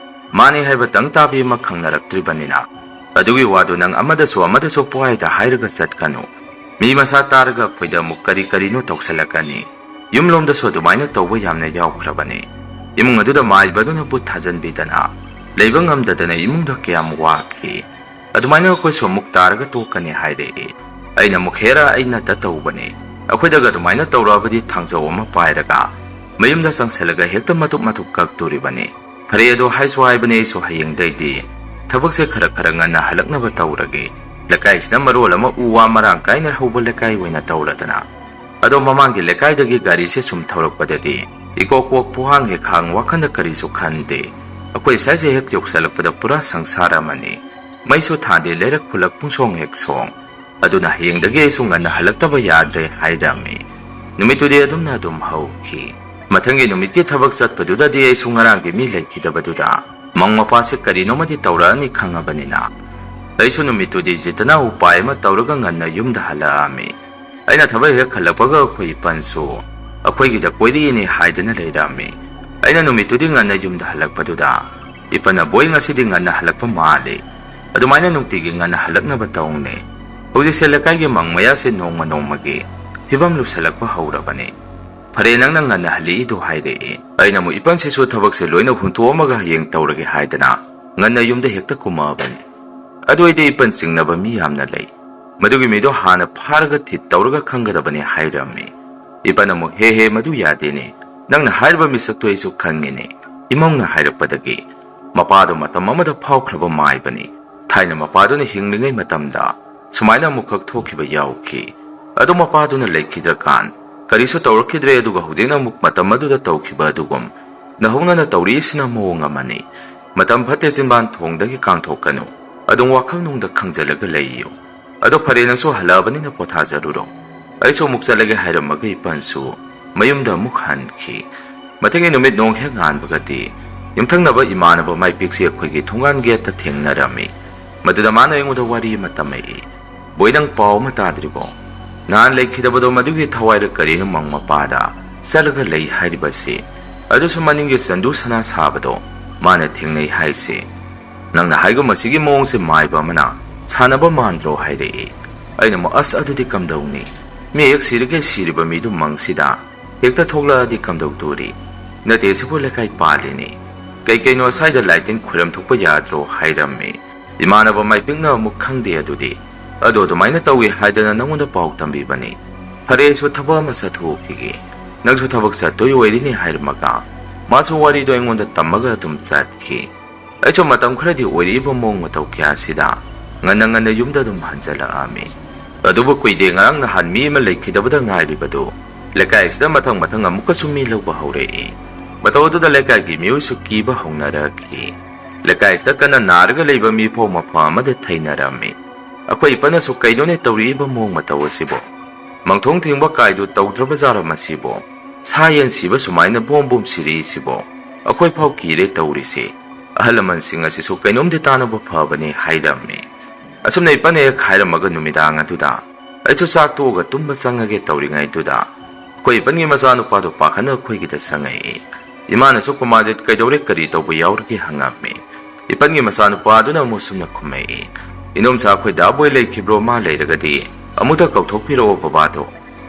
ꯃꯥꯅꯤ ꯍꯥꯏꯕꯇꯪ ꯇꯥꯕꯤ ꯑꯃ ꯈꯪꯅꯔꯛꯇ꯭ꯔꯤꯕꯅꯤꯅ, ꯑꯗꯨꯒꯤ ꯋꯥꯗꯨ ꯅꯪ ꯑꯃꯗꯁꯨ ꯑꯃꯗꯁꯨ ꯄꯨꯍꯥꯏꯗ ꯍꯥꯏꯔꯒ ꯆꯠꯀꯅꯨ꯫ ꯃꯤ ꯃꯁꯥ ꯇꯥꯔꯒ ꯑꯩꯈꯣꯏꯗ ꯑꯃꯨꯛ ꯀꯔꯤ ꯀꯔꯤꯅꯣ ꯇꯧꯁꯜꯂꯛꯀꯅꯤ꯫ ꯌꯨꯝꯂꯣꯝꯗꯁꯨ ꯑꯗꯨꯃꯥꯏꯅ ꯇꯧꯕ ꯌꯥꯝꯅ ꯌꯥꯎꯈ꯭ꯔꯕꯅꯤ꯫ ꯏꯃꯨꯡ ꯑꯗꯨꯗ ꯃꯥꯏꯕꯗꯨꯅ ꯕꯨꯠ ꯊꯥꯖꯟꯕꯤꯗꯅ ꯂꯩꯕ ꯉꯝꯗꯗꯅ ꯏꯃꯨꯡꯗ ꯀꯌꯥꯝ ꯋꯥꯈꯤ꯫ ꯑꯗꯨꯃꯥꯏꯅ ꯑꯩꯈꯣꯏꯁꯨ ꯑꯃꯨꯛ ꯇꯥꯔꯒ ꯇꯣꯛꯀꯅꯤ ꯍꯥꯏꯔꯛꯏ꯫ ꯑꯩꯅ ꯑꯃꯨꯛ, ꯍꯦꯔꯥ, ꯑꯩ ꯅꯠꯇ ꯇꯧꯕꯅꯤ꯫ ꯑꯩꯈꯣꯏꯗꯒ ꯑꯗꯨꯃꯥꯏꯅ ꯇꯧꯔꯛꯑꯕꯗꯤ ꯊꯥꯡꯖꯧ ꯑꯃ ꯄꯥꯏꯔꯒ ꯃꯌꯨꯝꯗ ꯆꯪꯁꯜꯂꯒ ꯍꯦꯛꯇ ꯃꯇꯨꯞ ꯃꯇꯨꯞ ꯀꯛꯇꯣꯔꯤꯕꯅꯤ꯫ ꯐꯔꯦ, ꯑꯗꯣ ꯍꯥꯏꯁꯨ ꯍꯥꯏꯕꯅꯤ, ꯑꯩꯁꯨ ꯍꯌꯦꯡꯗꯩꯗꯤ ꯊꯕꯛꯁꯦ ꯈꯔ ꯈꯔ ꯉꯟꯅ ꯍꯜꯂꯛꯅꯕ ꯇꯧꯔꯒꯦ꯫ ꯂꯩꯀꯥꯏꯁꯤꯅ ꯃꯔꯣꯜ ꯑꯃ ꯎ ꯋꯥ ꯃꯔꯥꯡ ꯀꯥꯏꯅ ꯍꯧꯕ ꯂꯩꯀꯥꯏ ꯑꯣꯏꯅ ꯇꯧꯔꯗꯅ꯫ ꯑꯗꯣ ꯃꯃꯥꯡꯒꯤ ꯂꯩꯀꯥꯏꯗꯒꯤ ꯒꯥꯔꯤꯁꯦ ꯁꯨꯝ ꯊꯧꯔꯛꯄꯗꯗꯤ ꯏꯀꯣꯛ ꯀꯣꯛ, ꯄꯨꯍꯥꯡ ꯍꯦꯛ ꯍꯥꯡ, ꯋꯥꯈꯟꯗ ꯀꯔꯤꯁꯨ ꯈꯟꯗꯦ꯫ ꯑꯩꯈꯣꯏ ꯁ꯭ꯋꯥꯏꯁꯦ ꯍꯦꯛ ꯌꯧꯁꯜꯂꯛꯄꯗ ꯄꯨꯔꯥ ꯁꯪꯁꯥꯔ ꯑꯃꯅꯤ꯫ ꯃꯩꯁꯨ ꯊꯥꯟꯗꯦ, ꯂꯩꯔꯛ ꯈꯨꯜꯂꯛ ꯄꯨꯡꯁꯣꯡ ꯍꯦꯛ ꯁꯣꯡ꯫ ꯑꯗꯨꯅ ꯍꯌꯦꯡꯗꯒꯤ ꯑꯩꯁꯨ ꯉꯟꯅ ꯍꯜꯂꯛꯇꯕ ꯌꯥꯗ꯭ꯔꯦ ꯍꯥꯏꯔꯝꯃꯤ꯫ ꯅꯨꯃꯤꯠꯇꯨꯗꯤ ꯑꯗꯨꯝꯅ ꯑꯗꯨꯝ ꯍꯧꯈꯤ꯫ ꯃꯊꯪꯒꯤ ꯅꯨꯃꯤꯠꯀꯤ ꯊꯕꯛ ꯆꯠꯄꯗꯨꯗꯗꯤ ꯑꯩꯁꯨ ꯉꯔꯥꯡꯒꯤ ꯃꯤ ꯂꯩꯈꯤꯗꯕꯗꯨꯗ ꯃꯪ ꯃꯄꯥꯁꯦ ꯀꯔꯤꯅꯣꯃꯗꯤ ꯇꯧꯔꯛꯑꯅꯤ ꯈꯪꯉꯕꯅꯤꯅ, ꯑꯩꯁꯨ ꯅꯨꯃꯤꯠꯇꯨꯗꯤ ꯖꯤꯠꯇꯅ ꯎꯄꯥꯏ ꯑꯃ ꯇꯧꯔꯒ ꯉꯟꯅ ꯌꯨꯝꯗ ꯍꯜꯂꯛꯑꯝꯃꯤ꯫ ꯑꯩꯅ ꯊꯕꯛ ꯍꯦꯛ ꯍꯜꯂꯛꯄꯒ ꯑꯩꯈꯣꯏ ꯏꯄꯟꯁꯨ ꯑꯩꯈꯣꯏꯒꯤꯗ ꯀꯣꯏꯔꯛꯏꯅꯤ ꯍꯥꯏꯗꯅ ꯂꯩꯔꯝꯃꯤ꯫ ꯑꯩꯅ ꯅꯨꯃꯤꯠꯇꯨꯗꯤ ꯉꯟꯅ ꯌꯨꯝꯗ ꯍꯜꯂꯛꯄꯗꯨꯗ ꯏꯄꯟꯅ, "ꯕꯣꯏ, ꯉꯁꯤꯗꯤ ꯉꯟꯅ ꯍꯜꯂꯛꯄ ꯃꯥꯜꯂꯤ꯫ ꯑꯗꯨꯃꯥꯏꯅ ꯅꯨꯡꯇꯤꯒꯤ ꯉꯟꯅ ꯍꯜꯂꯛꯅꯕ ꯇꯧꯅꯦ꯫ ꯍꯧꯖꯤꯛꯁꯦ ꯂꯩꯀꯥꯏꯒꯤ ꯃꯪ ꯃꯌꯥꯁꯦ ꯅꯣꯡꯃ ꯅꯣꯡꯃꯒꯤ ꯐꯤꯕꯝ ꯂꯨꯁꯜꯂꯛꯄ ꯍꯧꯔꯕꯅꯤ꯫ ꯐꯔꯦ, ꯅꯪꯅ ꯉꯟꯅ ꯍꯜꯂꯛꯏꯗꯣ" ꯍꯥꯏꯔꯛꯑꯦ꯫ ꯑꯩꯅ ꯑꯃꯨꯛ, "ꯏꯄꯟꯁꯤꯁꯨ ꯊꯕꯛꯁꯦ ꯂꯣꯏꯅ ꯍꯨꯟꯇꯣꯛꯑꯝꯃꯒ ꯍꯌꯦꯡ ꯇꯧꯔꯒꯦ" ꯍꯥꯏꯗꯅ ꯉꯟꯅ ꯌꯨꯝꯗ ꯍꯦꯛꯇ ꯀꯨꯝꯃꯛꯑꯕꯅꯤ꯫ ꯑꯗꯨ ꯑꯩꯗꯤ ꯏꯄꯟ ꯆꯤꯡꯅꯕ ꯃꯤ ꯌꯥꯝꯅ ꯂꯩ꯫ ꯃꯗꯨꯒꯤ ꯃꯤꯗꯣ ꯍꯥꯟꯅ ꯐꯥꯔꯒ ꯊꯤꯠ ꯇꯧꯔꯒ ꯈꯪꯒꯗꯕꯅꯤ ꯍꯥꯏꯔꯝꯃꯤ꯫ ꯏꯄꯟ ꯑꯃꯨꯛ, "ꯍꯦ ꯍꯦ, ꯃꯗꯨ ꯌꯥꯗꯦꯅꯦ꯫ ꯅꯪꯅ ꯍꯥꯏꯔꯤꯕ ꯃꯤꯁꯛꯇꯨ ꯑꯩꯁꯨ ꯈꯪꯉꯤꯅꯦ꯫ ꯏꯃꯧꯅ ꯍꯥꯏꯔꯛꯄꯗꯒꯤ ꯃꯄꯥꯗꯣ ꯃꯇꯝ ꯑꯃꯗ ꯐꯥꯎꯈ꯭ꯔꯕ ꯃꯥꯏꯕꯅꯤ꯫ ꯊꯥꯏꯅ ꯃꯄꯥꯗꯨꯅ ꯍꯤꯡꯂꯤꯉꯩ ꯃꯇꯝꯗ ꯁꯨꯃꯥꯏꯅ ꯑꯃꯨꯛꯈꯛ ꯊꯣꯛꯈꯤꯕ ꯌꯥꯎꯈꯤ꯫ ꯑꯗꯣ ꯃꯄꯥꯗꯨꯅ ꯂꯩꯈꯤꯗ꯭ꯔꯀꯥꯟ ꯀꯔꯤꯁꯨ ꯇꯧꯔꯛꯈꯤꯗ꯭ꯔꯦ, ꯑꯗꯨꯒ ꯍꯧꯖꯤꯛꯅ ꯑꯃꯨꯛ ꯃꯇꯝ ꯑꯗꯨꯗ ꯇꯧꯈꯤꯕ ꯑꯗꯨꯒꯨꯝ ꯅꯧꯍꯧꯅꯅ ꯇꯧꯔꯛꯏꯁꯤꯅ ꯃꯑꯣꯡ ꯑꯃꯅꯤ꯫ ꯃꯇꯝ ꯐꯠꯇꯦ, ꯆꯤꯟꯕꯥꯟ ꯊꯣꯡꯗꯒꯤ ꯀꯥꯡꯊꯣꯛꯀꯅꯨ꯫ ꯑꯗꯨꯝ ꯋꯥꯈꯜ ꯅꯨꯡꯗ ꯈꯪꯖꯤꯜꯂꯒ ꯂꯩꯌꯨ꯫ ꯑꯗꯣ ꯐꯔꯦ, ꯅꯪꯁꯨ ꯍꯜꯂꯛꯑꯕꯅꯤꯅ ꯄꯣꯊꯥꯖꯔꯨꯔꯣ꯫ ꯑꯩꯁꯨ ꯑꯃꯨꯛ ꯆꯠꯂꯒꯦ" ꯍꯥꯏꯔꯝꯃꯒ ꯏꯄꯟꯁꯨ ꯃꯌꯨꯝꯗ ꯑꯃꯨꯛ ꯍꯟꯈꯤ꯫ ꯃꯊꯪꯒꯤ ꯅꯨꯃꯤꯠ ꯅꯣꯡ ꯍꯦꯛ ꯉꯥꯟꯕꯒꯗꯤ ꯌꯨꯝꯊꯪꯅꯕ ꯏꯃꯥꯟꯅꯕ ꯃꯥꯏꯄꯤꯛꯁꯤ ꯑꯩꯈꯣꯏꯒꯤ ꯊꯣꯡꯒꯥꯟ ꯒꯦꯠꯇ ꯊꯦꯡꯅꯔꯝꯃꯤ꯫ ꯃꯗꯨꯗ ꯃꯥꯅ ꯑꯩꯉꯣꯟꯗ ꯋꯥꯔꯤ ꯑꯃ ꯇꯝꯃꯛꯏ꯫ "ꯕꯣꯏ, ꯅꯪ ꯄꯥꯎ ꯑꯃ ꯇꯥꯗ꯭ꯔꯤꯕꯣ? ꯅꯍꯥꯟ ꯂꯩꯈꯤꯗꯕꯗꯣ ꯃꯗꯨꯒꯤ ꯊꯋꯥꯏꯔ ꯀꯔꯤꯅꯣ ꯃꯪ ꯃꯄꯥꯗ ꯆꯠꯂꯒ ꯂꯩ ꯍꯥꯏꯔꯤꯕꯁꯤ, ꯑꯗꯨꯁꯨ ꯃꯅꯤꯡꯒꯤ ꯆꯟꯗꯨ ꯁꯅꯥ ꯁꯥꯕꯗꯣ ꯃꯥꯅ ꯊꯦꯡꯅꯩ ꯍꯥꯏꯁꯤ꯫ ꯅꯪꯅ ꯍꯥꯏꯒꯨꯝ ꯑꯁꯤꯒꯤ ꯃꯑꯣꯡꯁꯦ ꯃꯥꯏꯕ ꯑꯃꯅ ꯁꯥꯟꯅꯕ ꯃꯥꯟꯗ꯭ꯔꯣ?" ꯍꯥꯏꯔꯛꯏ꯫ ꯑꯩꯅ ꯑꯃꯨꯛ, "ꯑꯁ, ꯑꯗꯨꯗꯤ ꯀꯝꯗꯧꯅꯤ? ꯃꯤ ꯍꯦꯛ ꯁꯤꯔꯒꯦ ꯁꯤꯔꯤꯕ ꯃꯤꯗꯨ ꯃꯪꯁꯤꯗ ꯍꯦꯛꯇ ꯊꯣꯛꯂꯛꯑꯗꯤ ꯀꯝꯗꯧꯗꯣꯔꯤ? ꯅꯠꯇꯦ, ꯁꯤꯕꯨ ꯂꯩꯀꯥꯏ ꯄꯥꯜꯂꯤꯅꯤ꯫ ꯀꯩ ꯀꯩꯅꯣ ꯁ꯭ꯋꯥꯏꯗ ꯂꯥꯏꯇꯤꯟ ꯈꯣꯏꯔꯝ ꯊꯣꯛꯄ ꯌꯥꯗ꯭ꯔꯣ?" ꯍꯥꯏꯔꯝꯃꯤ꯫ ꯏꯃꯥꯟꯅꯕ ꯃꯥꯏꯄꯤꯛꯅ ꯑꯃꯨꯛ, "ꯈꯪꯗꯦ ꯑꯗꯨꯗꯤ꯫ ꯑꯗꯣ ꯑꯗꯨꯃꯥꯏꯅ ꯇꯧꯏ ꯍꯥꯏꯗꯅ ꯅꯪꯉꯣꯟꯗ ꯄꯥꯎ ꯇꯝꯕꯤꯕꯅꯤ꯫ ꯐꯔꯦ, ꯑꯩꯁꯨ ꯊꯕꯛ ꯑꯃ ꯆꯠꯊꯣꯛꯈꯤꯒꯦ꯫ ꯅꯪꯁꯨ ꯊꯕꯛ ꯆꯠꯇꯣꯏ ꯑꯣꯏꯔꯤꯅꯤ" ꯍꯥꯏꯔꯝꯃꯒ ꯃꯥꯁꯨ ꯋꯥꯔꯤꯗꯣ ꯑꯩꯉꯣꯟꯗ ꯇꯝꯃꯒ ꯑꯗꯨꯝ ꯆꯠꯈꯤ꯫ ꯑꯩꯁꯨ ꯃꯇꯝ ꯈꯔꯗꯤ ꯑꯣꯏꯔꯛꯏꯕ ꯃꯑꯣꯡ ꯃꯇꯧ ꯀꯌꯥꯁꯤꯗ ꯉꯟꯅ ꯉꯟꯅ ꯌꯨꯝꯗ ꯑꯗꯨꯝ ꯍꯟꯖꯜꯂꯛꯑꯝꯃꯤ꯫ ꯑꯗꯨꯕꯨ ꯀꯨꯏꯗꯦ, ꯉꯔꯥꯡ ꯅꯍꯥꯟ ꯃꯤ ꯑꯃ ꯂꯩꯈꯤꯗꯕꯗ ꯉꯥꯏꯔꯤꯕꯗꯨ ꯂꯩꯀꯥꯏꯁꯤꯗ ꯃꯊꯪ ꯃꯊꯪ ꯑꯃꯨꯛꯀꯁꯨ ꯃꯤ ꯂꯧꯕ ꯍꯧꯔꯛꯏ꯫ ꯃꯇꯧ ꯑꯗꯨꯗ ꯂꯩꯀꯥꯏꯒꯤ ꯃꯤꯑꯣꯏꯁꯨ ꯀꯤꯕ ꯍꯧꯅꯔꯛꯈꯤ꯫ ꯂꯩꯀꯥꯏꯁꯤꯗ ꯀꯟꯅ ꯅꯥꯔꯒ ꯂꯩꯕ ꯃꯤꯐꯥꯎ ꯃꯐꯝ ꯑꯃꯗ ꯊꯩꯅꯔꯝꯃꯤ꯫ ꯑꯩꯈꯣꯏ ꯏꯄꯟꯅꯁꯨ, "ꯀꯩꯅꯣꯅꯦ ꯇꯧꯔꯛꯏꯕ ꯃꯑꯣꯡ ꯃꯇꯧ ꯑꯁꯤꯕꯣ? ꯃꯪꯊꯣꯡ ꯊꯤꯡꯕ ꯀꯥꯏꯗꯨ ꯇꯧꯗ꯭ꯔꯕꯖꯥꯠꯔꯣ ꯃꯁꯤꯕꯣ? ꯁꯥ ꯌꯦꯟ ꯁꯤꯕ ꯁꯨꯃꯥꯏꯅ ꯕꯣꯝ ꯕꯣꯝ ꯁꯤꯔꯛꯏꯁꯤꯕꯣ? ꯑꯩꯈꯣꯏ ꯐꯥꯎ ꯀꯤꯔꯦ ꯇꯧꯔꯤꯁꯦ꯫ ꯑꯍꯜ ꯂꯃꯟꯁꯤꯡ ꯑꯁꯤꯁꯨ ꯀꯩꯅꯣꯝꯗꯤ ꯇꯥꯟꯅꯕ ꯐꯕꯅꯤ" ꯍꯥꯏꯔꯝꯃꯤ꯫ ꯑꯁꯨꯝꯅ ꯏꯄꯟꯅ ꯍꯦꯛ ꯍꯥꯏꯔꯝꯃꯒ ꯅꯨꯃꯤꯗꯥꯡ ꯑꯗꯨꯗ ꯑꯩꯁꯨ ꯆꯥꯛ ꯇꯣꯛꯑꯒ ꯇꯨꯝꯕ ꯆꯪꯉꯒꯦ ꯇꯧꯔꯤꯉꯩꯗꯨꯗ ꯑꯩꯈꯣꯏ ꯏꯄꯟꯒꯤ ꯃꯆꯥꯅꯨꯄꯥꯗꯣ ꯄꯥꯈꯠꯅ ꯑꯩꯈꯣꯏꯒꯤꯗ ꯆꯪꯉꯛꯏ꯫ ꯏꯃꯥꯅꯁꯨ, "ꯀꯨꯃꯥꯔꯖꯤꯠ, ꯀꯩꯗꯧꯔꯦ, ꯀꯔꯤ ꯇꯧꯕ ꯌꯥꯎꯔꯒꯦ?" ꯍꯪꯉꯝꯃꯤ꯫ ꯏꯄꯟꯒꯤ ꯃꯆꯥꯅꯨꯄꯥꯗꯨꯅ ꯑꯃꯨꯛ ꯁꯨꯝꯅ ꯈꯨꯝꯃꯛꯏ, "ꯏꯅꯣꯝꯆꯥ, ꯑꯩꯈꯣꯏ ꯗꯥ ꯕꯣꯏ ꯂꯩꯈꯤꯕ꯭ꯔꯣ? ꯃꯥ ꯂꯩꯔꯒꯗꯤ ꯑꯃꯨꯛꯇ ꯀꯧꯊꯣꯛꯄꯤꯔꯛꯑꯣ ꯕꯕꯥꯗꯣ꯫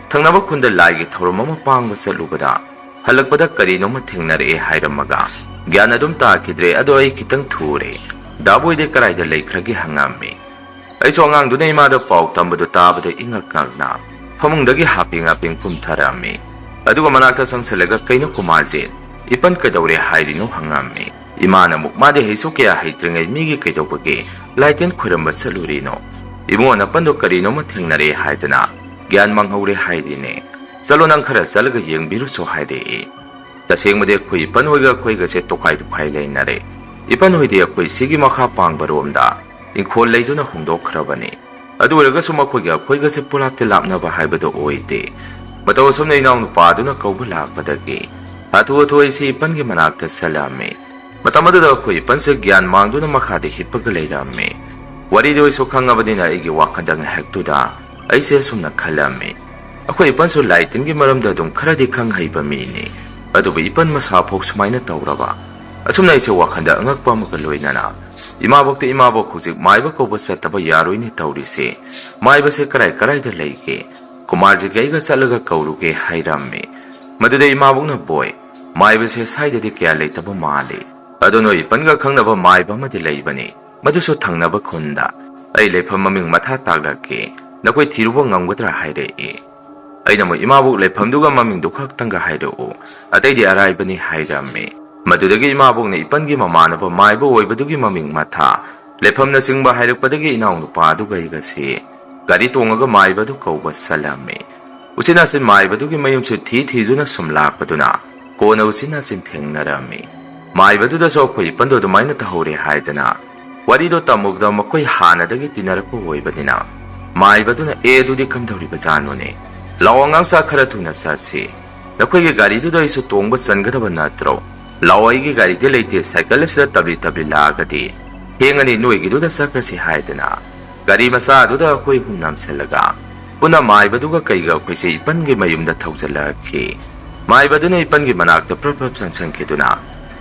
ꯊꯪꯅꯕ ꯈꯨꯟꯗ ꯂꯥꯏꯒꯤ ꯊꯧꯔꯝ ꯑꯃ ꯄꯥꯡꯕ ꯆꯠꯂꯨꯕꯗ ꯍꯜꯂꯛꯄꯗ ꯀꯔꯤꯅꯣꯃ ꯊꯦꯡꯅꯔꯛꯑꯦ" ꯍꯥꯏꯔꯝꯃꯒ ꯒ꯭ꯌꯥꯟ ꯑꯗꯨꯝ ꯇꯥꯈꯤꯗ꯭ꯔꯦ꯫ "ꯑꯗꯣ ꯑꯩ ꯈꯤꯇꯪ ꯊꯨꯔꯦ꯫ ꯗꯥ ꯕꯣꯏꯗꯤ ꯀꯗꯥꯏꯗ ꯂꯩꯈ꯭ꯔꯒꯦ?" ꯍꯪꯉꯝꯃꯤ꯫ ꯑꯩꯁꯨ ꯑꯉꯥꯡꯗꯨꯅ ꯏꯃꯥꯗ ꯄꯥꯎ ꯇꯝꯕꯗꯨ ꯇꯥꯕꯗ ꯏꯉꯛ ꯉꯛꯅ ꯐꯃꯨꯡꯗꯒꯤ ꯍꯥꯞꯄꯦ ꯉꯥꯄꯦꯡ ꯀꯨꯝꯊꯔꯛꯑꯝꯃꯤ꯫ ꯑꯗꯨꯒ ꯃꯅꯥꯛꯇ ꯆꯪꯁꯤꯜꯂꯒ, "ꯀꯩꯅꯣ ꯀꯨꯃꯥꯔꯖꯤꯠ, ꯏꯄꯟ ꯀꯩꯗꯧꯔꯦ ꯍꯥꯏꯔꯤꯅꯣ?" ꯍꯪꯉꯝꯃꯤ꯫ ꯏꯃꯥꯅ ꯑꯃꯨꯛ, "ꯃꯥꯗꯤ ꯍꯩꯁꯨ ꯀꯌꯥ ꯍꯩꯇ꯭ꯔꯤꯉꯩ ꯃꯤꯒꯤ ꯀꯩꯗꯧꯕꯒꯤ ꯂꯥꯏꯇꯤꯟ ꯈꯣꯏꯔꯝꯕ ꯆꯠꯂꯨꯔꯤꯅꯣ? ꯏꯕꯨꯡꯉꯣ ꯅꯄꯟꯗꯣ ꯀꯔꯤꯅꯣꯃ ꯊꯦꯡꯅꯔꯦ ꯍꯥꯏꯗꯅ ꯒ꯭ꯌꯥꯟ ꯃꯥꯡꯍꯧꯔꯦ ꯍꯥꯏꯔꯤꯅꯦ꯫ ꯆꯠꯂꯣ, ꯅꯪ ꯈꯔ ꯆꯠꯂꯒ ꯌꯦꯡꯕꯤꯔꯨꯆꯣ" ꯍꯥꯏꯔꯛꯏ꯫ ꯇꯁꯦꯡꯕꯗꯤ ꯑꯩꯈꯣꯏ ꯏꯄꯟ ꯍꯣꯏꯒ ꯑꯩꯈꯣꯏꯒꯁꯦ ꯇꯣꯈꯥꯏ ꯇꯣꯈꯥꯏ ꯂꯩꯅꯔꯦ꯫ ꯏꯄꯟ ꯍꯣꯏꯗꯤ ꯑꯩꯈꯣꯏ ꯁꯤꯒꯤ ꯃꯈꯥ ꯄꯥꯡꯕꯔꯣꯝꯗ ꯏꯪꯈꯣꯜ ꯂꯩꯗꯨꯅ ꯍꯣꯡꯗꯣꯛꯈ꯭ꯔꯕꯅꯤ꯫ ꯑꯗꯨ ꯑꯣꯏꯔꯒꯁꯨ ꯃꯈꯣꯏꯒ ꯑꯩꯈꯣꯏꯒꯁꯦ ꯄꯨꯂꯥꯞꯇꯤ ꯂꯥꯞꯅꯕ ꯍꯥꯏꯕꯗꯨ ꯑꯣꯏꯗꯦ꯫ ꯃꯇꯧ ꯑꯁꯨꯝꯅ ꯏꯅꯥꯎꯅꯨꯄꯥꯗꯨꯅ ꯀꯧꯕ ꯂꯥꯛꯄꯗꯒꯤ ꯍꯥꯊꯨ ꯍꯥꯊꯨ ꯑꯩꯁꯦ ꯏꯄꯟꯒꯤ ꯃꯅꯥꯛꯇ ꯆꯠꯂꯝꯃꯤ꯫ ꯃꯇꯝ ꯑꯗꯨꯗ ꯑꯩꯈꯣꯏ ꯏꯄꯟꯁꯦ ꯒ꯭ꯌꯥꯟ ꯃꯥꯡꯗꯨꯅ ꯃꯈꯥꯗ ꯍꯤꯞꯄꯒ ꯂꯩꯔꯝꯃꯤ꯫ ꯋꯥꯔꯤꯗꯨ ꯑꯩꯁꯨ ꯈꯪꯉꯕꯅꯤꯅ ꯑꯩꯒꯤ ꯋꯥꯈꯜꯗ ꯉꯥꯏꯍꯥꯛꯇꯨꯗ ꯑꯩꯁꯦ ꯑꯁꯨꯝꯅ ꯈꯜꯂꯝꯃꯤ, ꯑꯩꯈꯣꯏ ꯏꯄꯟꯁꯨ ꯂꯥꯏ ꯇꯤꯟꯒꯤ ꯃꯔꯝꯗ ꯑꯗꯨꯝ ꯈꯔꯗꯤ ꯈꯪ ꯍꯩꯕ ꯃꯤꯅꯤ, ꯑꯗꯨꯕꯨ ꯏꯄꯟ ꯃꯁꯥꯐꯥꯎ ꯁꯨꯃꯥꯏꯅ ꯇꯧꯔꯕ? ꯑꯁꯨꯝꯅ ꯑꯩꯁꯦ ꯋꯥꯈꯜꯗ ꯑꯉꯛꯄ ꯑꯃꯒ ꯂꯣꯏꯅꯅ ꯏꯃꯥꯕꯣꯛꯇ, "ꯏꯃꯥꯕꯣꯛ, ꯍꯧꯖꯤꯛ ꯃꯥꯏꯕ ꯀꯧꯕ ꯆꯠꯇꯕ ꯌꯥꯔꯣꯏꯅꯦ ꯇꯧꯔꯤꯁꯦ, ꯃꯥꯏꯕꯁꯦ ꯀꯔꯥꯏ ꯀꯔꯥꯏꯗ ꯂꯩꯒꯦ? ꯀꯨꯃꯥꯔꯖꯤꯠꯀ ꯑꯩꯒ ꯆꯠꯂꯒ ꯀꯧꯔꯨꯒꯦ" ꯍꯥꯏꯔꯝꯃꯤ꯫ ꯃꯗꯨꯗ ꯏꯃꯥꯕꯣꯛꯅ, "ꯕꯣꯏ, ꯃꯥꯏꯕꯁꯦ ꯁ꯭ꯋꯥꯏꯗꯗꯤ ꯀꯌꯥ ꯂꯩꯇꯕ ꯃꯥꯜꯂꯤ, ꯑꯗꯣ ꯅꯣꯏ ꯏꯄꯟꯒ ꯈꯪꯅꯕ ꯃꯥꯏꯕ ꯑꯃꯗꯤ ꯂꯩꯕꯅꯤ, ꯃꯗꯨꯁꯨ ꯊꯪꯅꯕ ꯈꯨꯟꯗ꯫ ꯑꯩ ꯂꯩꯐꯝ ꯃꯃꯤꯡ ꯃꯊꯥ ꯇꯥꯛꯂꯛꯀꯦ, ꯅꯈꯣꯏ ꯊꯤꯔꯨꯕ ꯉꯝꯒꯗ꯭ꯔꯥ?" ꯍꯥꯏꯔꯛꯏ꯫ ꯑꯩꯅ ꯑꯃꯨꯛ, "ꯏꯃꯥꯕꯣꯛ, ꯂꯩꯐꯝꯗꯨꯒ ꯃꯃꯤꯡꯗꯨ ꯈꯛꯇꯪꯒ ꯍꯥꯏꯔꯛꯎ, ꯑꯇꯩꯗꯤ ꯑꯔꯥꯏꯕꯅꯤ" ꯍꯥꯏꯔꯝꯃꯤ꯫ ꯃꯗꯨꯗꯒꯤ ꯏꯃꯥꯕꯣꯛꯅ ꯏꯄꯟꯒꯤ ꯃꯃꯥꯟꯅꯕ ꯃꯥꯏꯕ ꯑꯣꯏꯕꯗꯨꯒꯤ ꯃꯃꯤꯡ ꯃꯊꯥ, ꯂꯩꯐꯝꯅꯆꯤꯡꯕ ꯍꯥꯏꯔꯛꯄꯗꯒꯤ ꯏꯅꯥꯎꯅꯨꯄꯥ ꯑꯗꯨꯒ ꯑꯩꯒꯁꯤ ꯒꯥꯔꯤ ꯇꯣꯡꯉꯒ ꯃꯥꯏꯕ ꯑꯗꯨ ꯀꯧꯕ ꯆꯠꯂꯝꯃꯤ꯫ ꯎꯆꯤꯟ ꯅꯥꯆꯤꯟ ꯃꯥꯏꯕꯗꯨꯒꯤ ꯃꯌꯨꯝꯁꯨ ꯊꯤ ꯊꯤꯗꯨꯅ ꯁꯨꯝ ꯂꯥꯛꯄꯗꯨꯅ ꯀꯣꯟꯅ ꯎꯆꯤꯟ ꯅꯥꯆꯤꯟ ꯊꯦꯡꯅꯔꯝꯃꯤ꯫ ꯃꯥꯏꯕꯗꯨꯗꯁꯨ ꯑꯩꯈꯣꯏ ꯏꯄꯟꯗꯣ ꯑꯗꯨꯃꯥꯏꯅ ꯇꯧꯍꯧꯔꯦ ꯍꯥꯏꯗꯅ ꯋꯥꯔꯤꯗꯣ ꯇꯝꯃꯨꯕꯗ ꯃꯈꯣꯏ ꯍꯥꯟꯅꯗꯒꯤ ꯇꯤꯟꯅꯔꯛꯄ ꯑꯣꯏꯕꯅꯤꯅ ꯃꯥꯏꯕꯗꯨꯅ, "ꯑꯦ, ꯑꯗꯨꯗꯤ ꯀꯝꯗꯧꯔꯤꯕꯖꯥꯠꯅꯣꯅꯦ? ꯂꯥꯛꯑꯣ, ꯑꯉꯥꯡꯁꯥ, ꯈꯔ ꯊꯨꯅ ꯆꯠꯁꯤ꯫ ꯅꯈꯣꯏꯒꯤ ꯒꯥꯔꯤꯗꯨꯗ ꯑꯩꯁꯨ ꯇꯣꯡꯕ ꯆꯟꯒꯗꯕ ꯅꯠꯇ꯭ꯔꯣ? ꯂꯥꯛꯑꯣ, ꯑꯩꯒꯤ ꯒꯥꯔꯤꯗꯤ ꯂꯩꯇꯦ, ꯁꯥꯏꯀꯜ ꯑꯁꯤꯗ ꯇꯞꯂꯤ ꯇꯞꯂꯤ ꯂꯥꯛꯑꯒꯗꯤ ꯊꯦꯡꯉꯅꯤ, ꯅꯣꯏꯒꯤꯗꯨꯗ ꯆꯠꯈ꯭ꯔꯁꯤ" ꯍꯥꯏꯗꯅ ꯒꯥꯔꯤ ꯃꯆꯥ ꯑꯗꯨꯗ ꯑꯩꯈꯣꯏ ꯑꯍꯨꯝ ꯅꯝꯁꯤꯜꯂꯒ ꯄꯨꯟꯅ ꯃꯥꯏꯕꯗꯨꯒ ꯀꯩꯒ ꯑꯩꯈꯣꯏꯁꯦ ꯏꯄꯟꯒꯤ ꯃꯌꯨꯝꯗ ꯊꯧꯖꯤꯜꯂꯛꯈꯤ꯫ ꯃꯥꯏꯕꯗꯨꯅ ꯏꯄꯟꯒꯤ ꯃꯅꯥꯛꯇ ꯄ꯭ꯔꯞ ꯄ꯭ꯔꯞ ꯆꯪꯁꯤꯟꯈꯤꯗꯨꯅ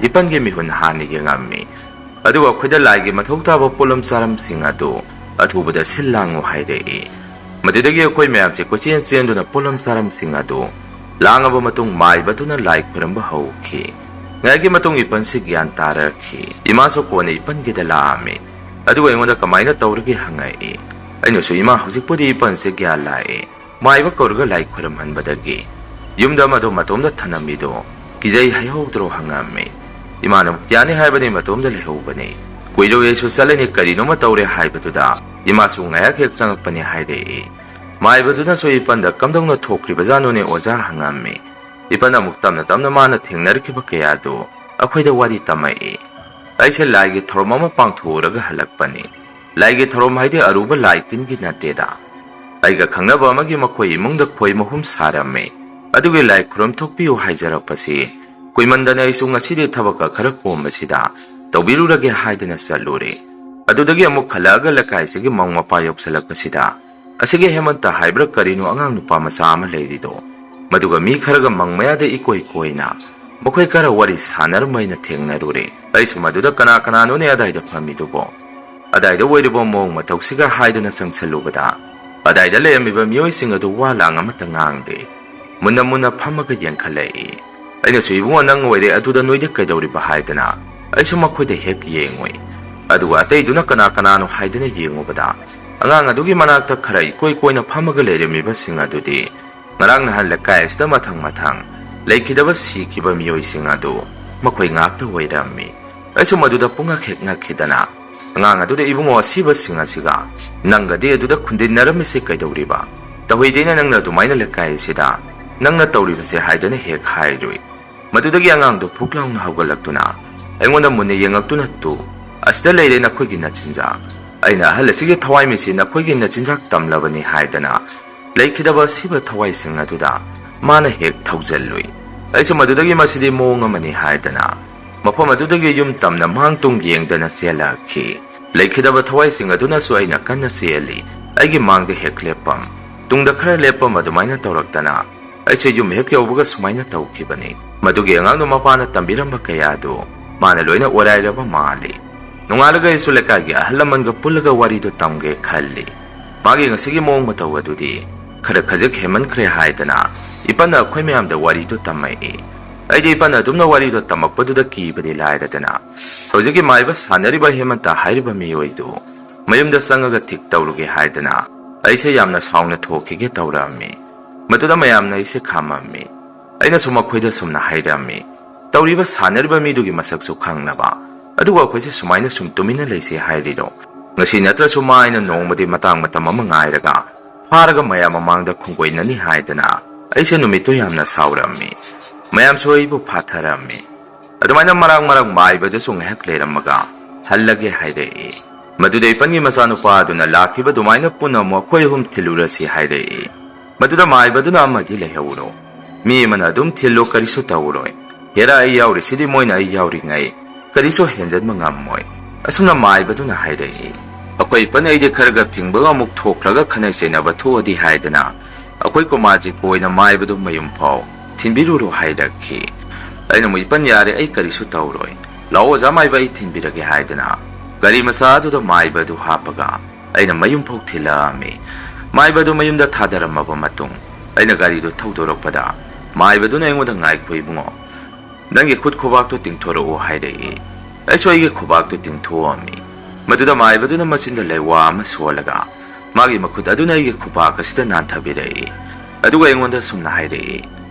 ꯏꯄꯟꯒꯤ ꯃꯤꯍꯨꯟ ꯍꯥꯟꯅ ꯌꯦꯡꯉꯝꯃꯤ꯫ ꯑꯗꯨꯒ ꯑꯩꯈꯣꯏꯗ ꯂꯥꯏꯒꯤ ꯃꯊꯧ ꯇꯥꯕ ꯄꯣꯠꯂꯝ ꯆꯥꯔꯝꯁꯤꯡ ꯑꯗꯨ ꯑꯊꯨꯕꯗ ꯁꯤꯜ ꯂꯥꯡꯉꯨ ꯍꯥꯏꯔꯛꯏ꯫ ꯃꯗꯨꯗꯒꯤ ꯑꯩꯈꯣꯏ ꯃꯌꯥꯝꯁꯦ ꯀꯣꯏꯆꯦꯟ ꯆꯦꯟꯗꯨꯅ ꯄꯣꯠꯂꯝ ꯆꯥꯔꯝꯁꯤꯡ ꯑꯗꯨ ꯂꯥꯡꯉꯕ ꯃꯇꯨꯡ ꯃꯥꯏꯕꯗꯨꯅ ꯂꯥꯏ ꯈꯨꯔꯝꯕ ꯍꯧꯈꯤ꯫ ꯉꯥꯏꯍꯥꯛꯀꯤ ꯃꯇꯨꯡ ꯏꯄꯟꯁꯤ ꯒ꯭ꯌꯥꯟ ꯇꯥꯔꯛꯈꯤ꯫ ꯏꯃꯥꯁꯨ ꯀꯣꯟꯅ ꯏꯄꯟꯒꯤꯗ ꯂꯥꯛꯑꯝꯃꯤ꯫ ꯑꯗꯨꯒ ꯑꯩꯉꯣꯟꯗ ꯀꯃꯥꯏꯅ ꯇꯧꯔꯒꯦ ꯍꯪꯉꯛꯏ꯫ ꯑꯩꯅꯁꯨ, "ꯏꯃꯥ, ꯍꯧꯖꯤꯛꯄꯨꯗꯤ ꯏꯄꯟꯁꯦ ꯒ꯭ꯌꯥꯟ ꯂꯥꯛꯑꯦ꯫ ꯃꯥꯏꯕ ꯀꯧꯔꯒ ꯂꯥꯏ ꯈꯨꯔꯝꯍꯟꯕꯗꯒꯤ ꯌꯨꯝꯗ ꯃꯗꯨ ꯃꯇꯣꯝꯗ ꯊꯅꯝꯃꯤꯗꯣ ꯀꯤꯖꯩ ꯍꯥꯏꯍꯧꯗ꯭ꯔꯣ?" ꯍꯪꯉꯝꯃꯤ꯫ ꯏꯃꯥꯅ ꯑꯃꯨꯛ, "ꯌꯥꯅꯤ ꯍꯥꯏꯕꯅꯤ, ꯃꯇꯣꯝꯗ ꯂꯩꯍꯧꯕꯅꯤ꯫ ꯀꯨꯏꯔꯣꯏ, ꯑꯩꯁꯨ ꯆꯠꯂꯅꯤ, ꯀꯔꯤꯅꯣꯃ ꯇꯧꯔꯦ" ꯍꯥꯏꯕꯗꯨꯗ ꯏꯃꯥꯁꯨ ꯉꯥꯏꯍꯥꯛ ꯍꯦꯛ ꯆꯪꯉꯛꯄꯅꯤ ꯍꯥꯏꯔꯛꯏ꯫ ꯃꯥꯏꯕꯗꯨꯅꯁꯨ ꯏꯄꯟꯗ "ꯀꯝꯗꯧꯅ ꯊꯣꯛꯈ꯭ꯔꯤꯕꯖꯥꯠꯅꯣꯅꯦ ꯑꯣꯖꯥ?" ꯍꯪꯉꯝꯃꯤ꯫ ꯏꯄꯟ ꯑꯃꯨꯛ ꯇꯞꯅ ꯇꯞꯅ ꯃꯥꯅ ꯊꯦꯡꯅꯔꯛꯈꯤꯕ ꯀꯌꯥꯗꯨ ꯑꯩꯈꯣꯏꯗ ꯋꯥꯔꯤ ꯇꯝꯃꯛꯏ꯫ ꯑꯩꯁꯦ ꯂꯥꯏꯒꯤ ꯊꯧꯔꯝ ꯑꯃ ꯄꯥꯡꯊꯣꯛꯎꯔꯒ ꯍꯜꯂꯛꯄꯅꯤ꯫ ꯂꯥꯏꯒꯤ ꯊꯧꯔꯝ ꯍꯥꯏꯗꯤ ꯑꯔꯨꯕ ꯂꯥꯏ ꯇꯤꯟꯒꯤ ꯅꯠꯇꯦꯗ꯫ ꯑꯩꯒ ꯈꯪꯅꯕ ꯑꯃꯒꯤ ꯃꯈꯣꯏ ꯏꯃꯨꯡꯗ ꯈꯣꯏ ꯃꯍꯨꯝ ꯁꯥꯔꯝꯃꯤ꯫ ꯑꯗꯨꯒꯤ ꯂꯥꯏ ꯈꯨꯔꯨꯝ ꯊꯣꯛꯄꯤꯌꯨ ꯍꯥꯏꯖꯔꯛꯄꯁꯤ ꯀꯨꯏꯃꯟꯗꯅ ꯑꯩꯁꯨ ꯉꯁꯤꯗꯤ ꯊꯕꯛꯀ ꯈꯔ ꯀꯣꯝꯕꯁꯤꯗ ꯇꯧꯕꯤꯔꯨꯔꯒꯦ ꯍꯥꯏꯗꯅ ꯆꯠꯂꯨꯔꯦ꯫ ꯑꯗꯨꯗꯒꯤ ꯑꯃꯨꯛ ꯍꯜꯂꯛꯑꯒ ꯂꯩꯀꯥꯏꯁꯤꯒꯤ ꯃꯧ ꯃꯄꯥ ꯌꯧꯁꯜꯂꯛꯄꯁꯤꯗ, ꯑꯁꯤꯒꯤ ꯍꯦꯃꯟꯇ ꯍꯥꯏꯕ꯭ꯔꯥ ꯀꯔꯤꯅꯣ ꯑꯉꯥꯡ ꯅꯨꯄꯥ ꯃꯆꯥ ꯑꯃ ꯂꯩꯔꯤꯗꯣ, ꯃꯗꯨꯒ ꯃꯤ ꯈꯔꯒ ꯃꯪ ꯃꯌꯥꯗ ꯏꯀꯣꯏ ꯀꯣꯏꯅ ꯃꯈꯣꯏ ꯈꯔ ꯋꯥꯔꯤ ꯁꯥꯟꯅꯔꯝꯕ ꯑꯩꯅ ꯊꯦꯡꯅꯔꯨꯔꯦ꯫ ꯑꯩꯁꯨ ꯃꯗꯨꯗ ꯀꯅꯥ ꯀꯅꯥꯅꯣꯅꯦ ꯑꯗꯥꯏꯗ ꯐꯝꯃꯤꯗꯨꯕꯣ? ꯑꯗꯥꯏꯗ ꯑꯣꯏꯔꯤꯕ ꯃꯑꯣꯡ ꯃꯇꯧꯁꯤꯒ ꯍꯥꯏꯗꯅ ꯆꯪꯁꯜꯂꯨꯕꯗ, ꯑꯗꯥꯏꯗ ꯂꯩꯔꯝꯃꯤꯕ ꯃꯤꯑꯣꯏꯁꯤꯡ ꯑꯗꯨ ꯋꯥ ꯂꯥꯡ ꯑꯃꯠꯇ ꯉꯥꯡꯗꯦ꯫ ꯃꯨꯟꯅ ꯃꯨꯟꯅ ꯐꯝꯃꯒ ꯌꯦꯡꯈꯠꯂꯛꯏ꯫ ꯑꯩꯅꯁꯨ, "ꯏꯕꯨꯡꯉꯣ, ꯅꯪ ꯑꯣꯏꯔꯦ ꯑꯗꯨꯗ ꯅꯣꯏꯗ ꯀꯩꯗꯧꯔꯤꯕ?" ꯍꯥꯏꯗꯅ ꯑꯩꯁꯨ ꯃꯈꯣꯏꯗ ꯍꯦꯛ ꯌꯦꯡꯉꯨꯏ꯫ ꯑꯗꯨꯒ ꯑꯇꯩꯗꯨꯅ ꯀꯅꯥ ꯀꯅꯥꯅꯣ ꯍꯥꯏꯗꯅ ꯌꯦꯡꯉꯨꯕꯗ, ꯑꯉꯥꯡ ꯑꯗꯨꯒꯤ ꯃꯅꯥꯛꯇ ꯈꯔ ꯏꯀꯣꯏ ꯀꯣꯏꯅ ꯐꯝꯃꯒ ꯂꯩꯔꯝꯃꯤꯕꯁꯤꯡ ꯑꯗꯨꯗꯤ ꯉꯔꯥꯡ ꯅꯍꯥꯟ ꯂꯩꯀꯥꯏ ꯑꯁꯤꯗ ꯃꯊꯪ ꯃꯊꯪ ꯂꯩꯈꯤꯗꯕ ꯁꯤꯈꯤꯕ ꯃꯤꯑꯣꯏꯁꯤꯡ ꯑꯗꯨ ꯃꯈꯣꯏ ꯉꯥꯛꯇ ꯑꯣꯏꯔꯝꯃꯤ꯫ ꯑꯩꯁꯨ ꯃꯗꯨꯗ ꯄꯨꯡꯉꯛ ꯍꯦꯛ ꯉꯛꯈꯤꯗꯅ, ꯑꯉꯥꯡ ꯑꯗꯨꯗ, "ꯏꯕꯨꯡꯉꯣ, ꯑꯁꯤꯕꯁꯤꯡ ꯑꯁꯤꯒ ꯅꯪꯒꯗꯤ ꯑꯗꯨꯗ ꯈꯨꯟꯗꯤꯟꯅꯔꯝꯃꯤꯁꯤ ꯀꯩꯗꯧꯔꯤꯕ? ꯇꯧꯍꯩꯗꯦꯅ ꯅꯪꯅ ꯑꯗꯨꯃꯥꯏꯅ ꯂꯩꯀꯥꯏ ꯑꯁꯤꯗ ꯅꯪꯅ ꯇꯧꯔꯤꯕꯁꯦ" ꯍꯥꯏꯗꯅ ꯍꯦꯛ ꯍꯥꯏꯔꯨꯏ꯫ ꯃꯗꯨꯗꯒꯤ ꯑꯉꯥꯡꯗꯨ ꯐꯨꯛ ꯂꯥꯎꯅ ꯍꯧꯒꯠꯂꯛꯇꯨꯅ ꯑꯩꯉꯣꯟꯗ ꯃꯨꯟꯅ ꯌꯦꯡꯉꯛꯇꯨꯅ, "ꯇꯨ, ꯑꯁꯤꯗ ꯂꯩꯔꯦ ꯅꯈꯣꯏꯒꯤ ꯅꯆꯤꯟꯖꯥꯛ꯫ ꯑꯩꯅ ꯑꯍꯜ ꯑꯁꯤꯒꯤ ꯊꯋꯥꯏꯃꯤꯠꯁꯤ ꯅꯈꯣꯏꯒꯤ ꯅꯆꯤꯟꯖꯥꯛ ꯇꯝꯂꯕꯅꯤ" ꯍꯥꯏꯗꯅ ꯂꯩꯈꯤꯗꯕ ꯑꯁꯤꯕ ꯊꯋꯥꯏꯁꯤꯡ ꯑꯗꯨꯗ ꯃꯥꯅ ꯍꯦꯛ ꯊꯧꯖꯜꯂꯨꯏ꯫ ꯑꯩꯁꯨ ꯃꯗꯨꯗꯒꯤ "ꯃꯁꯤꯗꯤ ꯃꯑꯣꯡ ꯑꯃꯅꯤ" ꯍꯥꯏꯗꯅ ꯃꯐꯝ ꯑꯗꯨꯗꯒꯤ ꯌꯨꯝ ꯇꯝꯅ ꯃꯥꯡ ꯇꯨꯡ ꯌꯦꯡꯗꯅ ꯆꯦꯜꯂꯛꯈꯤ꯫ ꯂꯩꯈꯤꯗꯕ ꯊꯋꯥꯏꯁꯤꯡ ꯑꯗꯨꯅꯁꯨ ꯑꯩꯅ ꯀꯟꯅ ꯆꯦꯜꯂꯤ꯫ ꯑꯩꯒꯤ ꯃꯥꯡꯗ ꯍꯦꯛ ꯂꯦꯞꯄꯝ, ꯇꯨꯡꯗ ꯈꯔ ꯂꯦꯞꯄꯝ, ꯑꯗꯨꯃꯥꯏꯅ ꯇꯧꯔꯛꯇꯅ ꯑꯩꯁꯦ ꯌꯨꯝ ꯍꯦꯛ ꯌꯧꯕꯒ ꯁꯨꯃꯥꯏꯅ ꯇꯧꯈꯤꯕꯅꯤ꯫ ꯃꯗꯨꯒꯤ ꯑꯉꯥꯡꯗꯣ ꯃꯄꯥꯅ ꯇꯝꯕꯤꯔꯝꯕ ꯀꯌꯥꯗꯨ ꯃꯥꯅ ꯂꯣꯏꯅ ꯑꯣꯔꯥꯏꯔꯕ ꯃꯥꯜꯂꯤ꯫ ꯅꯣꯡꯉꯥꯜꯂꯒ ꯑꯩꯁꯨ ꯂꯩꯀꯥꯏꯒꯤ ꯑꯍꯜ ꯂꯃꯟꯒ ꯄꯨꯜꯂꯒ ꯋꯥꯔꯤꯗꯨ ꯇꯝꯒꯦ ꯈꯜꯂꯤ꯫ ꯃꯥꯒꯤ ꯉꯁꯤꯒꯤ ꯃꯑꯣꯡ ꯃꯇꯧ ꯑꯗꯨꯗꯤ ꯈꯔ ꯈꯖꯤꯛ ꯍꯦꯟꯃꯟꯈ꯭ꯔꯦ ꯍꯥꯏꯗꯅ ꯏꯄꯟꯅ ꯑꯩꯈꯣꯏ ꯃꯌꯥꯝꯗ ꯋꯥꯔꯤꯗꯨ ꯇꯝꯃꯛꯏ꯫ ꯑꯩꯗꯤ ꯏꯄꯟꯅ ꯑꯗꯨꯝꯅ ꯋꯥꯔꯤꯗꯨ ꯇꯝꯃꯛꯄꯗꯨꯗ ꯀꯤꯕꯗꯤ ꯂꯥꯏꯔꯗꯅ, ꯍꯧꯖꯤꯛꯀꯤ ꯃꯥꯏꯕ ꯁꯥꯟꯅꯔꯤꯕ ꯍꯦꯃꯟꯇ ꯍꯥꯏꯔꯤꯕ ꯃꯤꯑꯣꯏꯗꯨ ꯃꯌꯨꯝꯗ ꯆꯪꯉꯒ ꯊꯤꯛ ꯇꯧꯔꯨꯒꯦ ꯍꯥꯏꯗꯅ ꯑꯩꯁꯦ ꯌꯥꯝꯅ ꯁꯥꯎꯅ ꯊꯣꯛꯈꯤꯒꯦ ꯇꯧꯔꯝꯃꯤ꯫ ꯃꯗꯨꯗ ꯃꯌꯥꯝꯅ ꯑꯩꯁꯦ ꯈꯥꯝꯃꯝꯃꯤ꯫ ꯑꯩꯅꯁꯨ ꯃꯈꯣꯏꯗ ꯁꯨꯝꯅ ꯍꯥꯏꯔꯝꯃꯤ, "ꯇꯧꯔꯤꯕ ꯁꯥꯟꯅꯔꯤꯕ ꯃꯤꯗꯨꯒꯤ ꯃꯁꯛꯁꯨ ꯈꯪꯅꯕ, ꯑꯗꯨꯒ ꯑꯩꯈꯣꯏꯁꯦ ꯁꯨꯃꯥꯏꯅ ꯁꯨꯝ ꯇꯨꯃꯤꯟꯅ ꯂꯩꯁꯦ ꯍꯥꯏꯔꯤꯔꯣ? ꯉꯁꯤ ꯅꯠꯇ꯭ꯔꯁꯨ ꯃꯥ ꯑꯩꯅ ꯅꯣꯡꯃꯗꯤ ꯃꯇꯥꯡ ꯃꯇꯝ ꯑꯃ ꯉꯥꯏꯔꯒ ꯐꯥꯔꯒ ꯃꯌꯥꯝ ꯃꯃꯥꯡꯗ ꯈꯣꯡꯒꯣꯏꯅꯅꯤ" ꯍꯥꯏꯗꯅ ꯑꯩꯁꯦ ꯅꯨꯃꯤꯠꯇꯨ ꯌꯥꯝꯅ ꯁꯥꯎꯔꯝꯃꯤ꯫ ꯃꯌꯥꯝꯁꯨ ꯑꯩꯕꯨ ꯐꯥꯊꯔꯝꯃꯤ꯫ ꯑꯗꯨꯃꯥꯏꯅ ꯃꯔꯥꯡ ꯃꯔꯥꯡ ꯃꯥꯏꯕꯗꯨꯁꯨ ꯉꯥꯏꯍꯥꯛ ꯂꯩꯔꯝꯃꯒ ꯍꯜꯂꯒꯦ ꯍꯥꯏꯔꯛꯏ꯫ ꯃꯗꯨꯗ ꯏꯄꯟꯒꯤ ꯃꯆꯥꯅꯨꯄꯥ ꯑꯗꯨꯅ ꯂꯥꯛꯈꯤꯕ ꯑꯗꯨꯃꯥꯏꯅ ꯄꯨꯟꯅ ꯑꯃꯨꯛ ꯑꯩꯈꯣꯏ ꯑꯍꯨꯝ ꯊꯤꯜꯂꯨꯔꯁꯤ ꯍꯥꯏꯔꯛꯏ꯫ ꯃꯗꯨꯗ ꯃꯥꯏꯕꯗꯨꯅ, "ꯑꯃꯗꯤ ꯂꯩꯍꯧꯔꯣ, ꯃꯤ ꯑꯃꯅ ꯑꯗꯨꯝ ꯊꯤꯜꯂꯣ, ꯀꯔꯤꯁꯨ ꯇꯧꯔꯣꯏ꯫ ꯍꯦꯔꯥ, ꯑꯩ ꯌꯥꯎꯔꯤꯁꯤꯗꯤ ꯃꯣꯏꯅ ꯑꯩ ꯌꯥꯎꯔꯤꯉꯩ ꯀꯔꯤꯁꯨ ꯍꯦꯟꯖꯟꯕ ꯉꯝꯃꯣꯏ꯫ ꯑꯁꯨꯝꯅ ꯃꯥꯏꯕꯗꯨꯅ ꯍꯥꯏꯔꯛꯏ꯫ ꯑꯩꯈꯣꯏ ꯏꯄꯟ ꯑꯩꯗꯤ ꯈꯔꯒ ꯐꯤꯡꯕꯒ ꯑꯃꯨꯛ ꯊꯣꯛꯈ꯭ꯔꯒ ꯈꯠꯅ ꯆꯩꯅꯕ ꯊꯣꯛꯑꯗꯤ ꯍꯥꯏꯗꯅ ꯑꯩꯈꯣꯏ ꯀꯣꯃꯥꯖꯤ ꯀꯣꯏꯅ ꯃꯥꯏꯕꯗꯨ ꯃꯌꯨꯝ ꯐꯥꯎ ꯊꯤꯟꯕꯤꯔꯨꯔꯣ ꯍꯥꯏꯔꯛꯈꯤ꯫ ꯑꯩꯅ ꯑꯃꯨꯛ, "ꯏꯄꯟ ꯌꯥꯔꯦ, ꯑꯩ ꯀꯔꯤꯁꯨ ꯇꯧꯔꯣꯏ꯫ ꯂꯥꯛꯑꯣ ꯑꯣꯖꯥ ꯃꯥꯏꯕ, ꯑꯩ ꯊꯤꯟꯕꯤꯔꯒꯦ" ꯍꯥꯏꯗꯅ ꯒꯥꯔꯤ ꯃꯆꯥ ꯑꯗꯨꯗ ꯃꯥꯏꯕ ꯑꯗꯨ ꯍꯥꯞꯄꯒ ꯑꯩꯅ ꯃꯌꯨꯝ ꯐꯥꯎ ꯊꯤꯜꯂꯛꯑꯝꯃꯤ꯫ ꯃꯥꯏꯕ ꯑꯗꯨ ꯃꯌꯨꯝꯗ ꯊꯥꯗꯔꯝꯃꯕ ꯃꯇꯨꯡ ꯑꯩꯅ ꯒꯥꯔꯤꯗꯨ ꯊꯧꯗꯣꯔꯛꯄꯗ ꯃꯥꯏꯕꯗꯨꯅ ꯑꯩꯉꯣꯟꯗ, "ꯉꯥꯏꯈꯣ ꯏꯕꯨꯡꯉꯣ, ꯅꯪꯒꯤ ꯈꯨꯠ ꯈꯨꯕꯥꯛꯇꯨ ꯇꯤꯡꯊꯣꯔꯛꯎ" ꯍꯥꯏꯔꯛꯏ꯫ ꯑꯩꯁꯨ ꯑꯩꯒꯤ ꯈꯨꯕꯥꯛꯇꯨ ꯇꯤꯡꯊꯣꯛꯑꯝꯃꯤ꯫ ꯃꯗꯨꯗ ꯃꯥꯏꯕꯗꯨꯅ ꯃꯆꯤꯟꯗ ꯂꯩꯋꯥ ꯑꯃ ꯁꯣꯜꯂꯒ ꯃꯥꯒꯤ ꯃꯈꯨꯠ ꯑꯗꯨꯅ ꯑꯩꯒꯤ ꯈꯨꯕꯥꯛ ꯑꯁꯤꯗ ꯅꯥꯟꯊꯕꯤꯔꯛꯏ꯫ ꯑꯗꯨꯒ ꯑꯩꯉꯣꯟꯗ ꯁꯨꯝꯅ ꯍꯥꯏꯔꯛꯏ,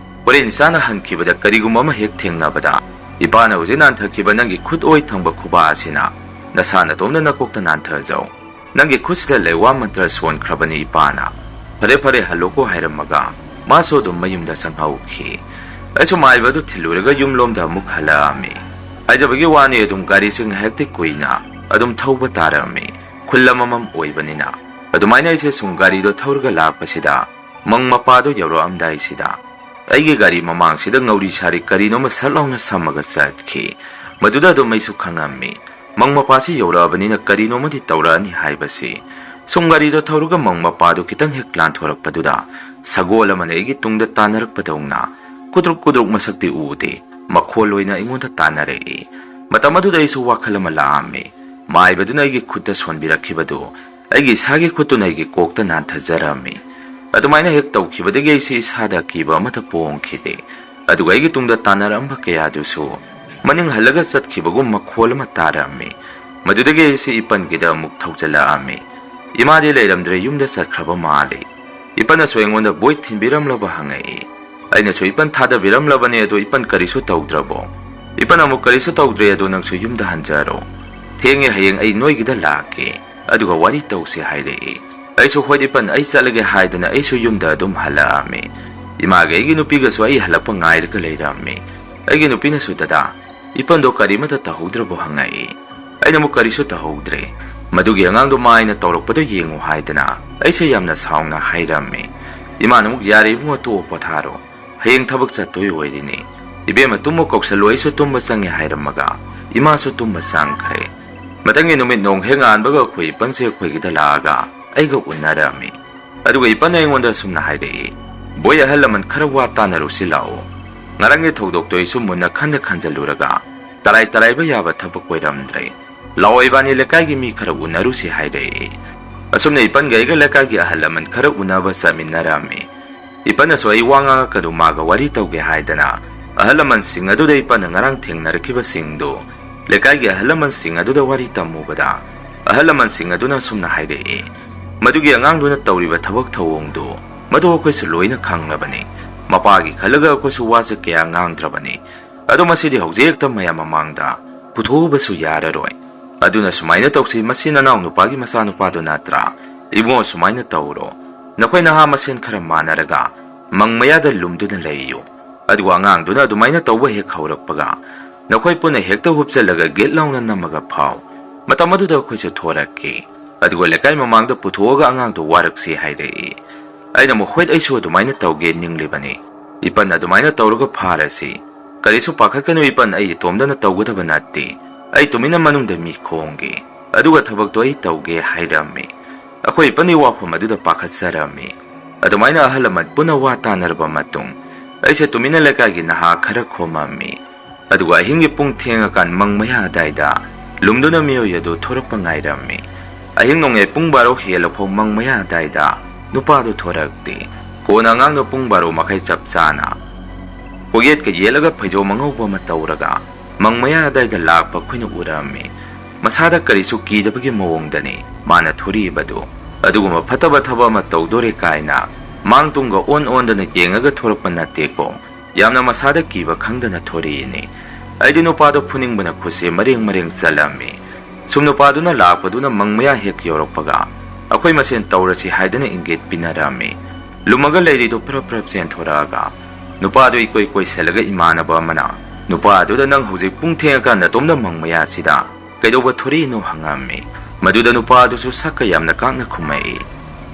"ꯍꯣꯔꯦꯟ ꯏꯆꯥꯅ ꯍꯟꯈꯤꯕꯗ ꯀꯔꯤꯒꯨꯝꯕ ꯑꯃ ꯍꯦꯛ ꯊꯦꯡꯅꯕꯗ, ꯏꯄꯥꯅ ꯍꯧꯖꯤꯛ ꯅꯥꯟꯊꯈꯤꯕ ꯅꯪꯒꯤ ꯈꯨꯠ ꯑꯣꯏ ꯊꯪꯕ ꯈꯨꯕꯥꯛ ꯑꯁꯤꯅ ꯅꯁꯥ ꯅꯇꯣꯝꯗ ꯅꯀꯣꯛꯇ ꯅꯥꯟꯊꯖꯧ꯫ ꯅꯪꯒꯤ ꯈꯨꯠꯁꯤꯗ ꯂꯩꯋꯥ ꯃꯟꯇ꯭ꯔ ꯁꯣꯟꯈ꯭ꯔꯕꯅꯤ ꯏꯄꯥꯅ꯫ ꯐꯔꯦ, ꯐꯔꯦ, ꯍꯜꯂꯣꯀꯣ" ꯍꯥꯏꯔꯝꯃꯒ ꯃꯥꯁꯨ ꯑꯗꯨꯝ ꯃꯌꯨꯝꯗ ꯆꯪꯍꯧꯈꯤ꯫ ꯑꯩꯁꯨ ꯃꯥꯏꯕ ꯑꯗꯨ ꯊꯤꯜꯂꯨꯔꯒ ꯌꯨꯝꯂꯣꯝꯗ ꯑꯃꯨꯛ ꯍꯜꯂꯛꯑꯝꯃꯤ꯫ ꯍꯥꯏꯖꯕꯒꯤ ꯋꯥꯅꯤ, ꯑꯗꯨꯝ ꯒꯥꯔꯤꯁꯦ ꯉꯥꯏꯍꯥꯛꯇꯤ ꯀꯨꯏꯅ ꯑꯗꯨꯝ ꯊꯧꯕ ꯇꯥꯔꯝꯃꯤ, ꯈꯨꯜ ꯑꯃꯃꯝ ꯑꯣꯏꯕꯅꯤꯅ꯫ ꯑꯗꯨꯃꯥꯏꯅ ꯑꯩꯁꯦ ꯁꯨꯝ ꯒꯥꯔꯤꯗꯣ ꯊꯧꯔꯒ ꯂꯥꯛꯄꯁꯤꯗ ꯃꯪ ꯃꯄꯥꯗꯣ ꯌꯧꯔꯛꯑꯝꯗꯥꯏꯁꯤꯗ ꯑꯩꯒꯤ ꯒꯥꯔꯤ ꯃꯃꯥꯡꯁꯤꯗ ꯉꯧꯔꯤ ꯁꯥꯔꯤ ꯀꯔꯤꯅꯣꯃ ꯁꯠ ꯂꯥꯎꯅ ꯁꯝꯃꯒ ꯆꯠꯈꯤ꯫ ꯃꯗꯨꯗ ꯑꯗꯨꯝ ꯑꯩꯁꯨ ꯈꯪꯉꯝꯃꯤ, ꯃꯪ ꯃꯄꯥꯁꯤ ꯌꯧꯔꯛꯑꯕꯅꯤꯅ ꯀꯔꯤꯅꯣꯃꯗꯤ ꯇꯧꯔꯛꯑꯅꯤ ꯍꯥꯏꯕꯁꯤ꯫ ꯁꯨꯝ ꯒꯥꯔꯤꯗꯣ ꯊꯧꯔꯒ ꯃꯪ ꯃꯄꯥꯗꯨ ꯈꯤꯇꯪ ꯍꯦꯛ ꯂꯥꯟꯊꯣꯔꯛꯄꯗꯨꯗ ꯁꯒꯣꯜ ꯑꯃꯅ ꯑꯩꯒꯤ ꯇꯨꯡꯗ ꯇꯥꯟꯅꯔꯛꯄꯗꯧꯅ ꯀꯨꯗ꯭ꯔꯨꯛ ꯀꯨꯗ꯭ꯔꯨꯛ, ꯃꯁꯛꯇꯤ ꯎꯗꯦ, ꯃꯈꯣꯜ ꯑꯣꯏꯅ ꯑꯩꯉꯣꯟꯗ ꯇꯥꯟꯅꯔꯛꯏ꯫ ꯃꯇꯝ ꯑꯗꯨꯗ ꯑꯩꯁꯨ ꯋꯥꯈꯜ ꯑꯃ ꯂꯥꯛꯑꯝꯃꯤ꯫ ꯃꯥꯏꯕꯗꯨꯅ ꯑꯩꯒꯤ ꯈꯨꯠꯇ ꯁꯣꯟꯕꯤꯔꯛꯈꯤꯕꯗꯨ ꯑꯩꯒꯤ ꯏꯁꯥꯒꯤ ꯈꯨꯠꯇꯨꯅ ꯑꯩꯒꯤ ꯀꯣꯛꯇ ꯅꯥꯟꯊꯖꯔꯝꯃꯤ꯫ ꯑꯗꯨꯃꯥꯏꯅ ꯍꯦꯛ ꯇꯧꯈꯤꯕꯗꯒꯤ ꯑꯩꯁꯤ ꯏꯁꯥꯗ ꯑꯀꯤꯕ ꯑꯃꯠꯇ ꯄꯣꯛꯈꯤꯗꯦ꯫ ꯑꯗꯨꯒ ꯑꯩꯒꯤ ꯇꯨꯡꯗ ꯇꯥꯟꯅꯔꯛꯑꯝꯕ ꯀꯌꯥꯗꯨꯁꯨ ꯃꯅꯤꯡ ꯍꯜꯂꯒ ꯆꯠꯈꯤꯕꯒꯨꯝ ꯃꯈꯣꯜ ꯑꯃ ꯇꯥꯔꯛꯑꯝꯃꯤ꯫ ꯃꯗꯨꯗꯒꯤ ꯑꯩꯁꯤ ꯏꯄꯟꯒꯤꯗ ꯑꯃꯨꯛ ꯊꯧꯖꯤꯜꯂꯛꯑꯝꯃꯤ꯫ ꯏꯃꯥꯗꯤ ꯂꯩꯔꯝꯗ꯭ꯔꯦ, ꯌꯨꯝꯗ ꯆꯠꯈ꯭ꯔꯕ ꯃꯥꯜꯂꯤ꯫ ꯏꯄꯟꯅꯁꯨ ꯑꯩꯉꯣꯟꯗ ꯕꯣꯏ ꯊꯤꯟꯕꯤꯔꯝꯂꯕ ꯍꯪꯉꯛꯏ꯫ ꯑꯩꯅꯁꯨ, "ꯏꯄꯟ ꯊꯥꯗꯕꯤꯔꯝꯂꯕꯅꯦ, ꯑꯗꯣ ꯏꯄꯟ ꯀꯔꯤꯁꯨ ꯇꯧꯗ꯭ꯔꯕꯣ?" "ꯏꯄꯟ ꯑꯃꯨꯛ ꯀꯔꯤꯁꯨ ꯇꯧꯗ꯭ꯔꯦ, ꯑꯗꯣ ꯅꯪꯁꯨ ꯌꯨꯝꯗ ꯍꯟꯖꯔꯣ꯫ ꯊꯦꯡꯉꯦ, ꯍꯌꯦꯡ ꯑꯩ ꯅꯣꯏꯒꯤꯗ ꯂꯥꯛꯀꯦ, ꯑꯗꯨꯒ ꯋꯥꯔꯤ ꯇꯧꯁꯦ" ꯍꯥꯏꯔꯛꯏ꯫ ꯑꯩꯁꯨ, "ꯍꯣꯏ ꯏꯄꯟ, ꯑꯩ ꯆꯠꯂꯒꯦ" ꯍꯥꯏꯗꯅ ꯑꯩꯁꯨ ꯌꯨꯝꯗ ꯑꯗꯨꯝ ꯍꯜꯂꯛꯑꯝꯃꯤ꯫ ꯏꯃꯥꯒ ꯑꯩꯒꯤ ꯅꯨꯄꯤꯒꯁꯨ ꯑꯩ ꯍꯜꯂꯛꯄ ꯉꯥꯏꯔꯒ ꯂꯩꯔꯝꯃꯤ꯫ ꯑꯩꯒꯤ ꯅꯨꯄꯤꯅꯁꯨ, "ꯗꯗꯥ, ꯏꯄꯟꯗꯣ ꯀꯔꯤꯃꯇ ꯇꯧꯍꯧꯗ꯭ꯔꯕꯣ?" ꯍꯪꯉꯛꯏ꯫ ꯑꯩꯅ ꯑꯃꯨꯛ, "ꯀꯔꯤꯁꯨ ꯇꯧꯍꯧꯗ꯭ꯔꯦ꯫ ꯃꯗꯨꯒꯤ ꯑꯉꯥꯡꯗꯣ ꯃꯥ ꯑꯩꯅ ꯇꯧꯔꯛꯄꯗꯣ ꯌꯦꯡꯉꯨ" ꯍꯥꯏꯗꯅ ꯑꯩꯁꯦ ꯌꯥꯝꯅ ꯁꯥꯎꯅ ꯍꯥꯏꯔꯝꯃꯤ꯫ ꯏꯃꯥꯅ ꯑꯃꯨꯛ, "ꯌꯥꯔꯦ ꯏꯕꯨꯡꯉꯣ, ꯇꯣꯛꯑꯣ, ꯄꯣꯊꯥꯔꯣ꯫ ꯍꯌꯦꯡ ꯊꯕꯛ ꯆꯠꯇꯣꯏ ꯑꯣꯏꯔꯤꯅꯤ꯫ ꯏꯕꯦꯝꯃ, ꯇꯨꯝꯃꯨ ꯀꯧꯁꯜꯂꯨ, ꯑꯩꯁꯨ ꯇꯨꯝꯕ ꯆꯪꯉꯦ" ꯍꯥꯏꯔꯝꯃꯒ ꯏꯃꯥꯁꯨ ꯇꯨꯝꯕ ꯆꯪꯈ꯭ꯔꯦ꯫ ꯃꯊꯪꯒꯤ ꯅꯨꯃꯤꯠ ꯅꯣꯡ ꯍꯦꯛ ꯉꯥꯟꯕꯒ ꯑꯩꯈꯣꯏ ꯏꯄꯟꯁꯦ ꯑꯩꯈꯣꯏꯒꯤꯗ ꯂꯥꯛꯑꯒ ꯑꯩꯒ ꯎꯅꯔꯝꯃꯤ꯫ ꯑꯗꯨꯒ ꯏꯄꯟꯅ ꯑꯩꯉꯣꯟꯗ ꯑꯁꯨꯝꯅ ꯍꯥꯏꯔꯛꯏ, "ꯕꯣꯏ, ꯑꯍꯜ ꯂꯃꯟ ꯈꯔ ꯋꯥ ꯇꯥꯅꯔꯨꯁꯤ ꯂꯥꯛꯑꯣ꯫ ꯉꯔꯥꯡꯒꯤ ꯊꯧꯗꯣꯛꯇꯣ ꯑꯩꯁꯨ ꯃꯨꯟꯅ ꯈꯟꯗ ꯈꯟꯖꯜꯂꯨꯔꯒ ꯇꯔꯥꯏ ꯇꯔꯥꯏꯕ ꯌꯥꯕ ꯊꯕꯛ ꯑꯣꯏꯔꯝꯗ꯭ꯔꯦ꯫ ꯂꯥꯛꯑꯣ, ꯏꯕꯥꯅꯤ ꯂꯩꯀꯥꯏꯒꯤ ꯃꯤ ꯈꯔ ꯎꯅꯔꯨꯁꯤ" ꯍꯥꯏꯔꯛꯏ꯫ ꯑꯁꯨꯝꯅ ꯏꯄꯟꯒ ꯑꯩꯒ ꯂꯩꯀꯥꯏꯒꯤ ꯑꯍꯜ ꯂꯃꯟ ꯈꯔ ꯎꯅꯕ ꯆꯠꯃꯤꯟꯅꯔꯝꯃꯤ꯫ ꯏꯄꯟꯅꯁꯨ ꯑꯩ ꯋꯥ ꯉꯥꯡꯉꯛꯀꯅꯨ, ꯃꯥꯒ ꯋꯥꯔꯤ ꯇꯧꯒꯦ ꯍꯥꯏꯗꯅ ꯑꯍꯜ ꯂꯃꯟꯁꯤꯡ ꯑꯗꯨꯗ ꯏꯄꯟꯅ ꯉꯔꯥꯡ ꯊꯦꯡꯅꯔꯛꯈꯤꯕꯁꯤꯡꯗꯨ, ꯂꯩꯀꯥꯏꯒꯤ ꯑꯍꯜ ꯂꯃꯟꯁꯤꯡ ꯑꯗꯨꯗ ꯋꯥꯔꯤ ꯇꯝꯃꯨꯕꯗ ꯑꯍꯜ ꯂꯃꯟꯁꯤꯡ ꯑꯗꯨꯅ ꯑꯁꯨꯝꯅ ꯍꯥꯏꯔꯛꯏ, "ꯃꯗꯨꯒꯤ ꯑꯉꯥꯡꯗꯨꯅ ꯇꯧꯔꯤꯕ ꯊꯕꯛ ꯊꯧꯑꯣꯡꯗꯨ, ꯃꯗꯨ ꯑꯩꯈꯣꯏꯁꯨ ꯂꯣꯏꯅ ꯈꯪꯂꯕꯅꯤ꯫ ꯃꯄꯥꯒꯤ ꯈꯜꯂꯒ ꯑꯩꯈꯣꯏꯁꯨ ꯋꯥꯁꯦ ꯀꯌꯥ ꯉꯥꯡꯗ꯭ꯔꯕꯅꯤ꯫ ꯑꯗꯣ ꯃꯁꯤꯗꯤ ꯍꯧꯖꯤꯛ ꯍꯦꯛꯇ ꯃꯌꯥꯝ ꯃꯃꯥꯡꯗ ꯄꯨꯊꯣꯛꯎꯕꯁꯨ ꯌꯥꯔꯔꯣꯏ꯫ ꯑꯗꯨꯅ ꯁꯨꯃꯥꯏꯅ ꯇꯧꯁꯤ, ꯃꯁꯤ ꯅꯅꯥꯎ ꯅꯨꯄꯥꯒꯤ ꯃꯆꯥꯅꯨꯄꯥꯗꯨ ꯅꯠꯇ꯭ꯔꯥ? ꯏꯕꯨꯡꯉꯣ, ꯁꯨꯃꯥꯏꯅ ꯇꯧꯔꯣ, ꯅꯈꯣꯏ ꯅꯍꯥ ꯃꯁꯦꯟ ꯈꯔ ꯃꯥꯟꯅꯔꯒ ꯃꯪ ꯃꯌꯥꯗ ꯂꯨꯝꯗꯨꯅ ꯂꯩꯌꯨ꯫ ꯑꯗꯨꯒ ꯑꯉꯥꯡꯗꯨꯅ ꯑꯗꯨꯃꯥꯏꯅ ꯇꯧꯕ ꯍꯦꯛ ꯍꯧꯔꯛꯄꯒ ꯅꯈꯣꯏ ꯄꯨꯟꯅ ꯍꯦꯛꯇ ꯍꯨꯞꯆꯜꯂꯒ ꯒꯤꯠ ꯂꯥꯎꯅ ꯅꯝꯃꯒ ꯐꯥꯎ꯫ ꯃꯇꯝ ꯑꯗꯨꯗ ꯑꯩꯈꯣꯏꯁꯨ ꯊꯣꯔꯛꯈꯤ꯫ ꯑꯗꯨꯒ ꯂꯩꯀꯥꯏ ꯃꯃꯥꯡꯗ ꯄꯨꯊꯣꯛꯑꯒ ꯑꯉꯥꯡꯗꯨ ꯋꯥꯔꯛꯁꯤ" ꯍꯥꯏꯔꯛꯏ꯫ ꯑꯩꯅ ꯑꯃꯨꯛ, "ꯍꯣꯏ, ꯑꯩꯁꯨ ꯑꯗꯨꯃꯥꯏꯅ ꯇꯧꯒꯦ ꯅꯤꯡꯂꯤꯕꯅꯤ꯫ ꯏꯄꯟ ꯑꯗꯨꯃꯥꯏꯅ ꯇꯧꯔꯒ ꯐꯥꯔꯁꯤ꯫ ꯀꯔꯤꯁꯨ ꯄꯥꯈꯠꯀꯅꯨ ꯏꯄꯟ, ꯑꯩ ꯏꯇꯣꯝꯗꯅ ꯇꯧꯒꯗꯕ ꯅꯠꯇꯦ꯫ ꯑꯩ ꯇꯨꯃꯤꯟꯅ ꯃꯅꯨꯡꯗ ꯃꯤ ꯈꯣꯝꯒꯦ꯫ ꯑꯗꯨꯒ ꯊꯕꯛꯇꯣ ꯑꯩ ꯇꯧꯒꯦ" ꯍꯥꯏꯔꯝꯃꯤ꯫ ꯑꯩꯈꯣꯏ ꯏꯄꯟꯒꯤ ꯋꯥꯐꯝ ꯑꯗꯨꯗ ꯄꯥꯈꯠꯆꯔꯝꯃꯤ꯫ ꯑꯗꯨꯃꯥꯏꯅ ꯑꯍꯜ ꯂꯃꯟ ꯄꯨꯟꯅ ꯋꯥ ꯇꯥꯅꯔꯕ ꯃꯇꯨꯡ, ꯑꯩꯁꯦ ꯇꯨꯃꯤꯟꯅ ꯂꯩꯀꯥꯏꯒꯤ ꯅꯍꯥ ꯈꯔ ꯈꯣꯝꯃꯝꯃꯤ꯫ ꯑꯗꯨꯒ ꯑꯍꯤꯡꯒꯤ ꯄꯨꯡ ꯊꯦꯡꯉꯀꯥꯟ ꯃꯪ ꯃꯌꯥ ꯑꯗꯥꯏꯗ ꯂꯨꯝꯗꯨꯅ ꯃꯤꯑꯣꯏ ꯑꯗꯨ ꯊꯣꯔꯛꯄ ꯉꯥꯏꯔꯝꯃꯤ꯫ ꯑꯍꯤꯡ ꯅꯣꯡꯌꯥꯏ ꯄꯨꯡ ꯕꯥꯔꯣ ꯍꯦꯜꯂꯐꯥꯎ ꯃꯪ ꯃꯌꯥ ꯑꯗꯥꯏꯗ ꯅꯨꯄꯥꯗꯨ ꯊꯣꯔꯛꯇꯦ꯫ ꯀꯣꯟꯅ ꯑꯉꯥꯡꯗꯣ ꯄꯨꯡ ꯕꯥꯔꯣ ꯃꯈꯥꯏ ꯆꯞ ꯆꯥꯅ ꯀꯣꯛꯌꯦꯠꯀ ꯌꯦꯠꯂꯒ ꯐꯩꯖꯣꯝ ꯑꯉꯧꯕ ꯑꯃ ꯇꯧꯔꯒ ꯃꯪ ꯃꯌꯥ ꯑꯗꯥꯏꯗ ꯂꯥꯛꯄ ꯑꯩꯈꯣꯏꯅ ꯎꯔꯝꯃꯤ꯫ ꯃꯁꯥꯗ ꯀꯔꯤꯁꯨ ꯀꯤꯗꯕꯒꯤ ꯃꯑꯣꯡꯗꯅꯤ ꯃꯥꯅ ꯊꯣꯔꯛꯏꯕꯗꯨ꯫ ꯑꯗꯨꯒꯨꯝꯕ ꯐꯠꯇꯕ ꯊꯕꯛ ꯑꯃ ꯇꯧꯗꯣꯔꯦ ꯀꯥꯏꯅ ꯃꯥꯡ ꯇꯨꯡꯒ ꯑꯣꯟ ꯑꯣꯟꯗꯅ ꯌꯦꯡꯉꯒ ꯊꯣꯔꯛꯄ ꯅꯠꯇꯦꯀꯣ꯫ ꯌꯥꯝꯅ ꯃꯁꯥꯗ ꯀꯤꯕ ꯈꯪꯗꯅ ꯊꯣꯔꯛꯏꯅꯤ꯫ ꯑꯩꯗꯤ ꯅꯨꯄꯥꯗꯣ ꯐꯨꯅꯤꯡꯕꯅ ꯈꯨꯠꯁꯦ ꯃꯔꯦꯡ ꯃꯔꯦꯡ ꯆꯠꯂꯝꯃꯤ꯫ ꯁꯨꯝ ꯅꯨꯄꯥꯗꯨꯅ ꯂꯥꯛꯄꯗꯨꯅ ꯃꯪ ꯃꯌꯥ ꯍꯦꯛ ꯌꯧꯔꯛꯄꯒ ꯑꯩꯈꯣꯏ ꯃꯁꯦꯟ ꯇꯧꯔꯁꯤ ꯍꯥꯏꯗꯅ ꯏꯪꯒꯤꯠ ꯄꯤꯅꯔꯝꯃꯤ꯫ ꯂꯨꯝꯃꯒ ꯂꯩꯔꯤꯗꯨ ꯐꯔꯞ ꯐꯔꯞ ꯆꯦꯟꯊꯣꯔꯛꯑꯒ ꯅꯨꯄꯥꯗꯨ ꯏꯀꯣꯏ ꯀꯣꯏꯁꯜꯂꯒ ꯏꯃꯥꯟꯅꯕ ꯑꯃꯅ, "ꯅꯨꯄꯥꯗꯨꯗ ꯅꯪ ꯍꯧꯖꯤꯛ ꯄꯨꯡ ꯊꯦꯡꯉꯀꯥꯟ ꯅꯇꯣꯝꯗ ꯃꯪ ꯃꯌꯥꯁꯤꯗ ꯀꯩꯗꯧꯕ ꯊꯣꯔꯛꯏꯅꯣ?" ꯍꯪꯉꯝꯃꯤ꯫ ꯃꯗꯨꯗ ꯅꯨꯄꯥ ꯑꯗꯨꯁꯨ ꯁꯛꯀ ꯌꯥꯝꯅ ꯀꯥꯛꯅ ꯈꯨꯝꯃꯛꯏ,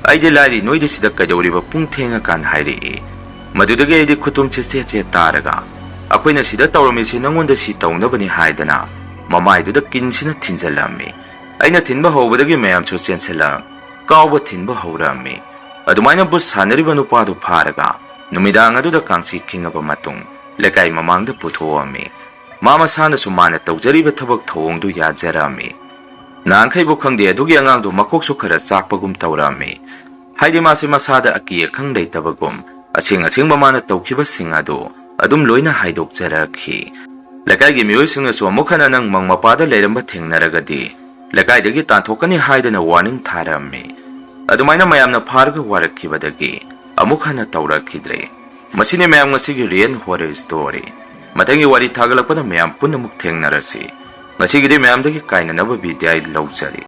"ꯑꯩꯗꯤ ꯂꯥꯏꯔꯤ, ꯅꯣꯏꯗꯤ ꯁꯤꯗ ꯀꯩꯗꯧꯔꯤꯕ ꯄꯨꯡ ꯊꯦꯡꯉꯀꯥꯟ?" ꯍꯥꯏꯔꯛꯏ꯫ ꯃꯗꯨꯗꯒꯤ ꯑꯩꯗꯤ ꯈꯨꯇꯨꯝꯁꯦ ꯆꯦꯠ ꯆꯦꯠ ꯇꯥꯔꯒ, "ꯑꯩꯈꯣꯏꯅ ꯁꯤꯗ ꯇꯧꯔꯝꯃꯤꯁꯤ ꯅꯪꯉꯣꯟꯗ ꯁꯤ ꯇꯧꯅꯕꯅꯤ" ꯍꯥꯏꯗꯅ ꯃꯃꯥꯏꯗꯨꯗ ꯀꯤꯟꯁꯤꯅ ꯊꯤꯟꯖꯜꯂꯝꯃꯤ꯫ ꯑꯩꯅ ꯊꯤꯟꯕ ꯍꯧꯕꯗꯒꯤ ꯃꯌꯥꯝꯁꯨ ꯆꯦꯟꯁꯤꯜꯂꯛ ꯀꯥꯎꯕ ꯊꯤꯟꯕ ꯍꯧꯔꯝꯃꯤ꯫ ꯑꯗꯨꯃꯥꯏꯅ ꯕꯨꯠ ꯁꯥꯟꯅꯔꯤꯕ ꯅꯨꯄꯥꯗꯨ ꯐꯥꯔꯒ ꯅꯨꯃꯤꯗꯥꯡ ꯑꯗꯨꯗ ꯀꯥꯡꯆꯤ ꯈꯤꯡꯉꯕ ꯃꯇꯨꯡ ꯂꯩꯀꯥꯏ ꯃꯃꯥꯡꯗ ꯄꯨꯊꯣꯛꯑꯝꯃꯤ꯫ ꯃꯥ ꯃꯁꯥꯅꯁꯨ ꯃꯥꯅ ꯇꯧꯖꯔꯤꯕ ꯊꯕꯛ ꯊꯧꯑꯣꯡꯗꯨ ꯌꯥꯖꯔꯝꯃꯤ꯫ ꯅꯍꯥꯟꯈꯩꯕꯨ ꯈꯪꯗꯦ, ꯑꯗꯨꯒꯤ ꯑꯉꯥꯡꯗꯨ ꯃꯀꯣꯛꯁꯨ ꯈꯔ ꯆꯥꯛꯄꯒꯨꯝ ꯇꯧꯔꯝꯃꯤ꯫ ꯍꯥꯏꯗꯤ ꯃꯥꯁꯤ ꯃꯁꯥꯗ ꯑꯀꯤ ꯑꯈꯪ ꯂꯩꯇꯕꯒꯨꯝ ꯑꯁꯦꯡ ꯑꯁꯦꯡꯕ ꯃꯥꯅ ꯇꯧꯈꯤꯕꯁꯤꯡ ꯑꯗꯨ ꯑꯗꯨꯝ ꯂꯣꯏꯅ ꯍꯥꯏꯗꯣꯛꯆꯔꯛꯈꯤ꯫ ꯂꯩꯀꯥꯏꯒꯤ ꯃꯤꯑꯣꯏꯁꯤꯡꯅꯁꯨ ꯑꯃꯨꯛ ꯍꯟꯅ ꯅꯪ ꯃꯪ ꯃꯄꯥꯗ ꯂꯩꯔꯝꯕ ꯊꯦꯡꯅꯔꯒꯗꯤ ꯂꯩꯀꯥꯏꯗꯒꯤ ꯇꯥꯟꯊꯣꯛꯀꯅꯤ ꯍꯥꯏꯗꯅ ꯋꯥꯔꯅꯤꯡ ꯊꯥꯔꯝꯃꯤ꯫ ꯑꯗꯨꯃꯥꯏꯅ ꯃꯌꯥꯝꯅ ꯐꯥꯔꯒ ꯋꯥꯔꯛꯈꯤꯕꯗꯒꯤ ꯑꯃꯨꯛ ꯍꯟꯅ ꯇꯧꯔꯛꯈꯤꯗ꯭ꯔꯦ꯫ ꯃꯁꯤꯅꯤ ꯃꯌꯥꯝ ꯉꯁꯤꯒꯤ ꯔꯤꯌꯦꯜ ꯍꯣꯔꯔ ꯁ꯭ꯇꯣꯔꯤ꯫ ꯃꯊꯪꯒꯤ ꯋꯥꯔꯤ ꯊꯥꯒꯠꯂꯛꯄꯗ ꯃꯌꯥꯝ ꯄꯨꯟꯅꯃꯛ ꯊꯦꯡꯅꯔꯁꯤ꯫ ꯉꯁꯤꯒꯤꯗꯤ ꯃꯌꯥꯝꯗꯒꯤ ꯀꯥꯏꯅꯅꯕ ꯕꯤꯗꯥꯏ ꯂꯧꯖꯔꯤ꯫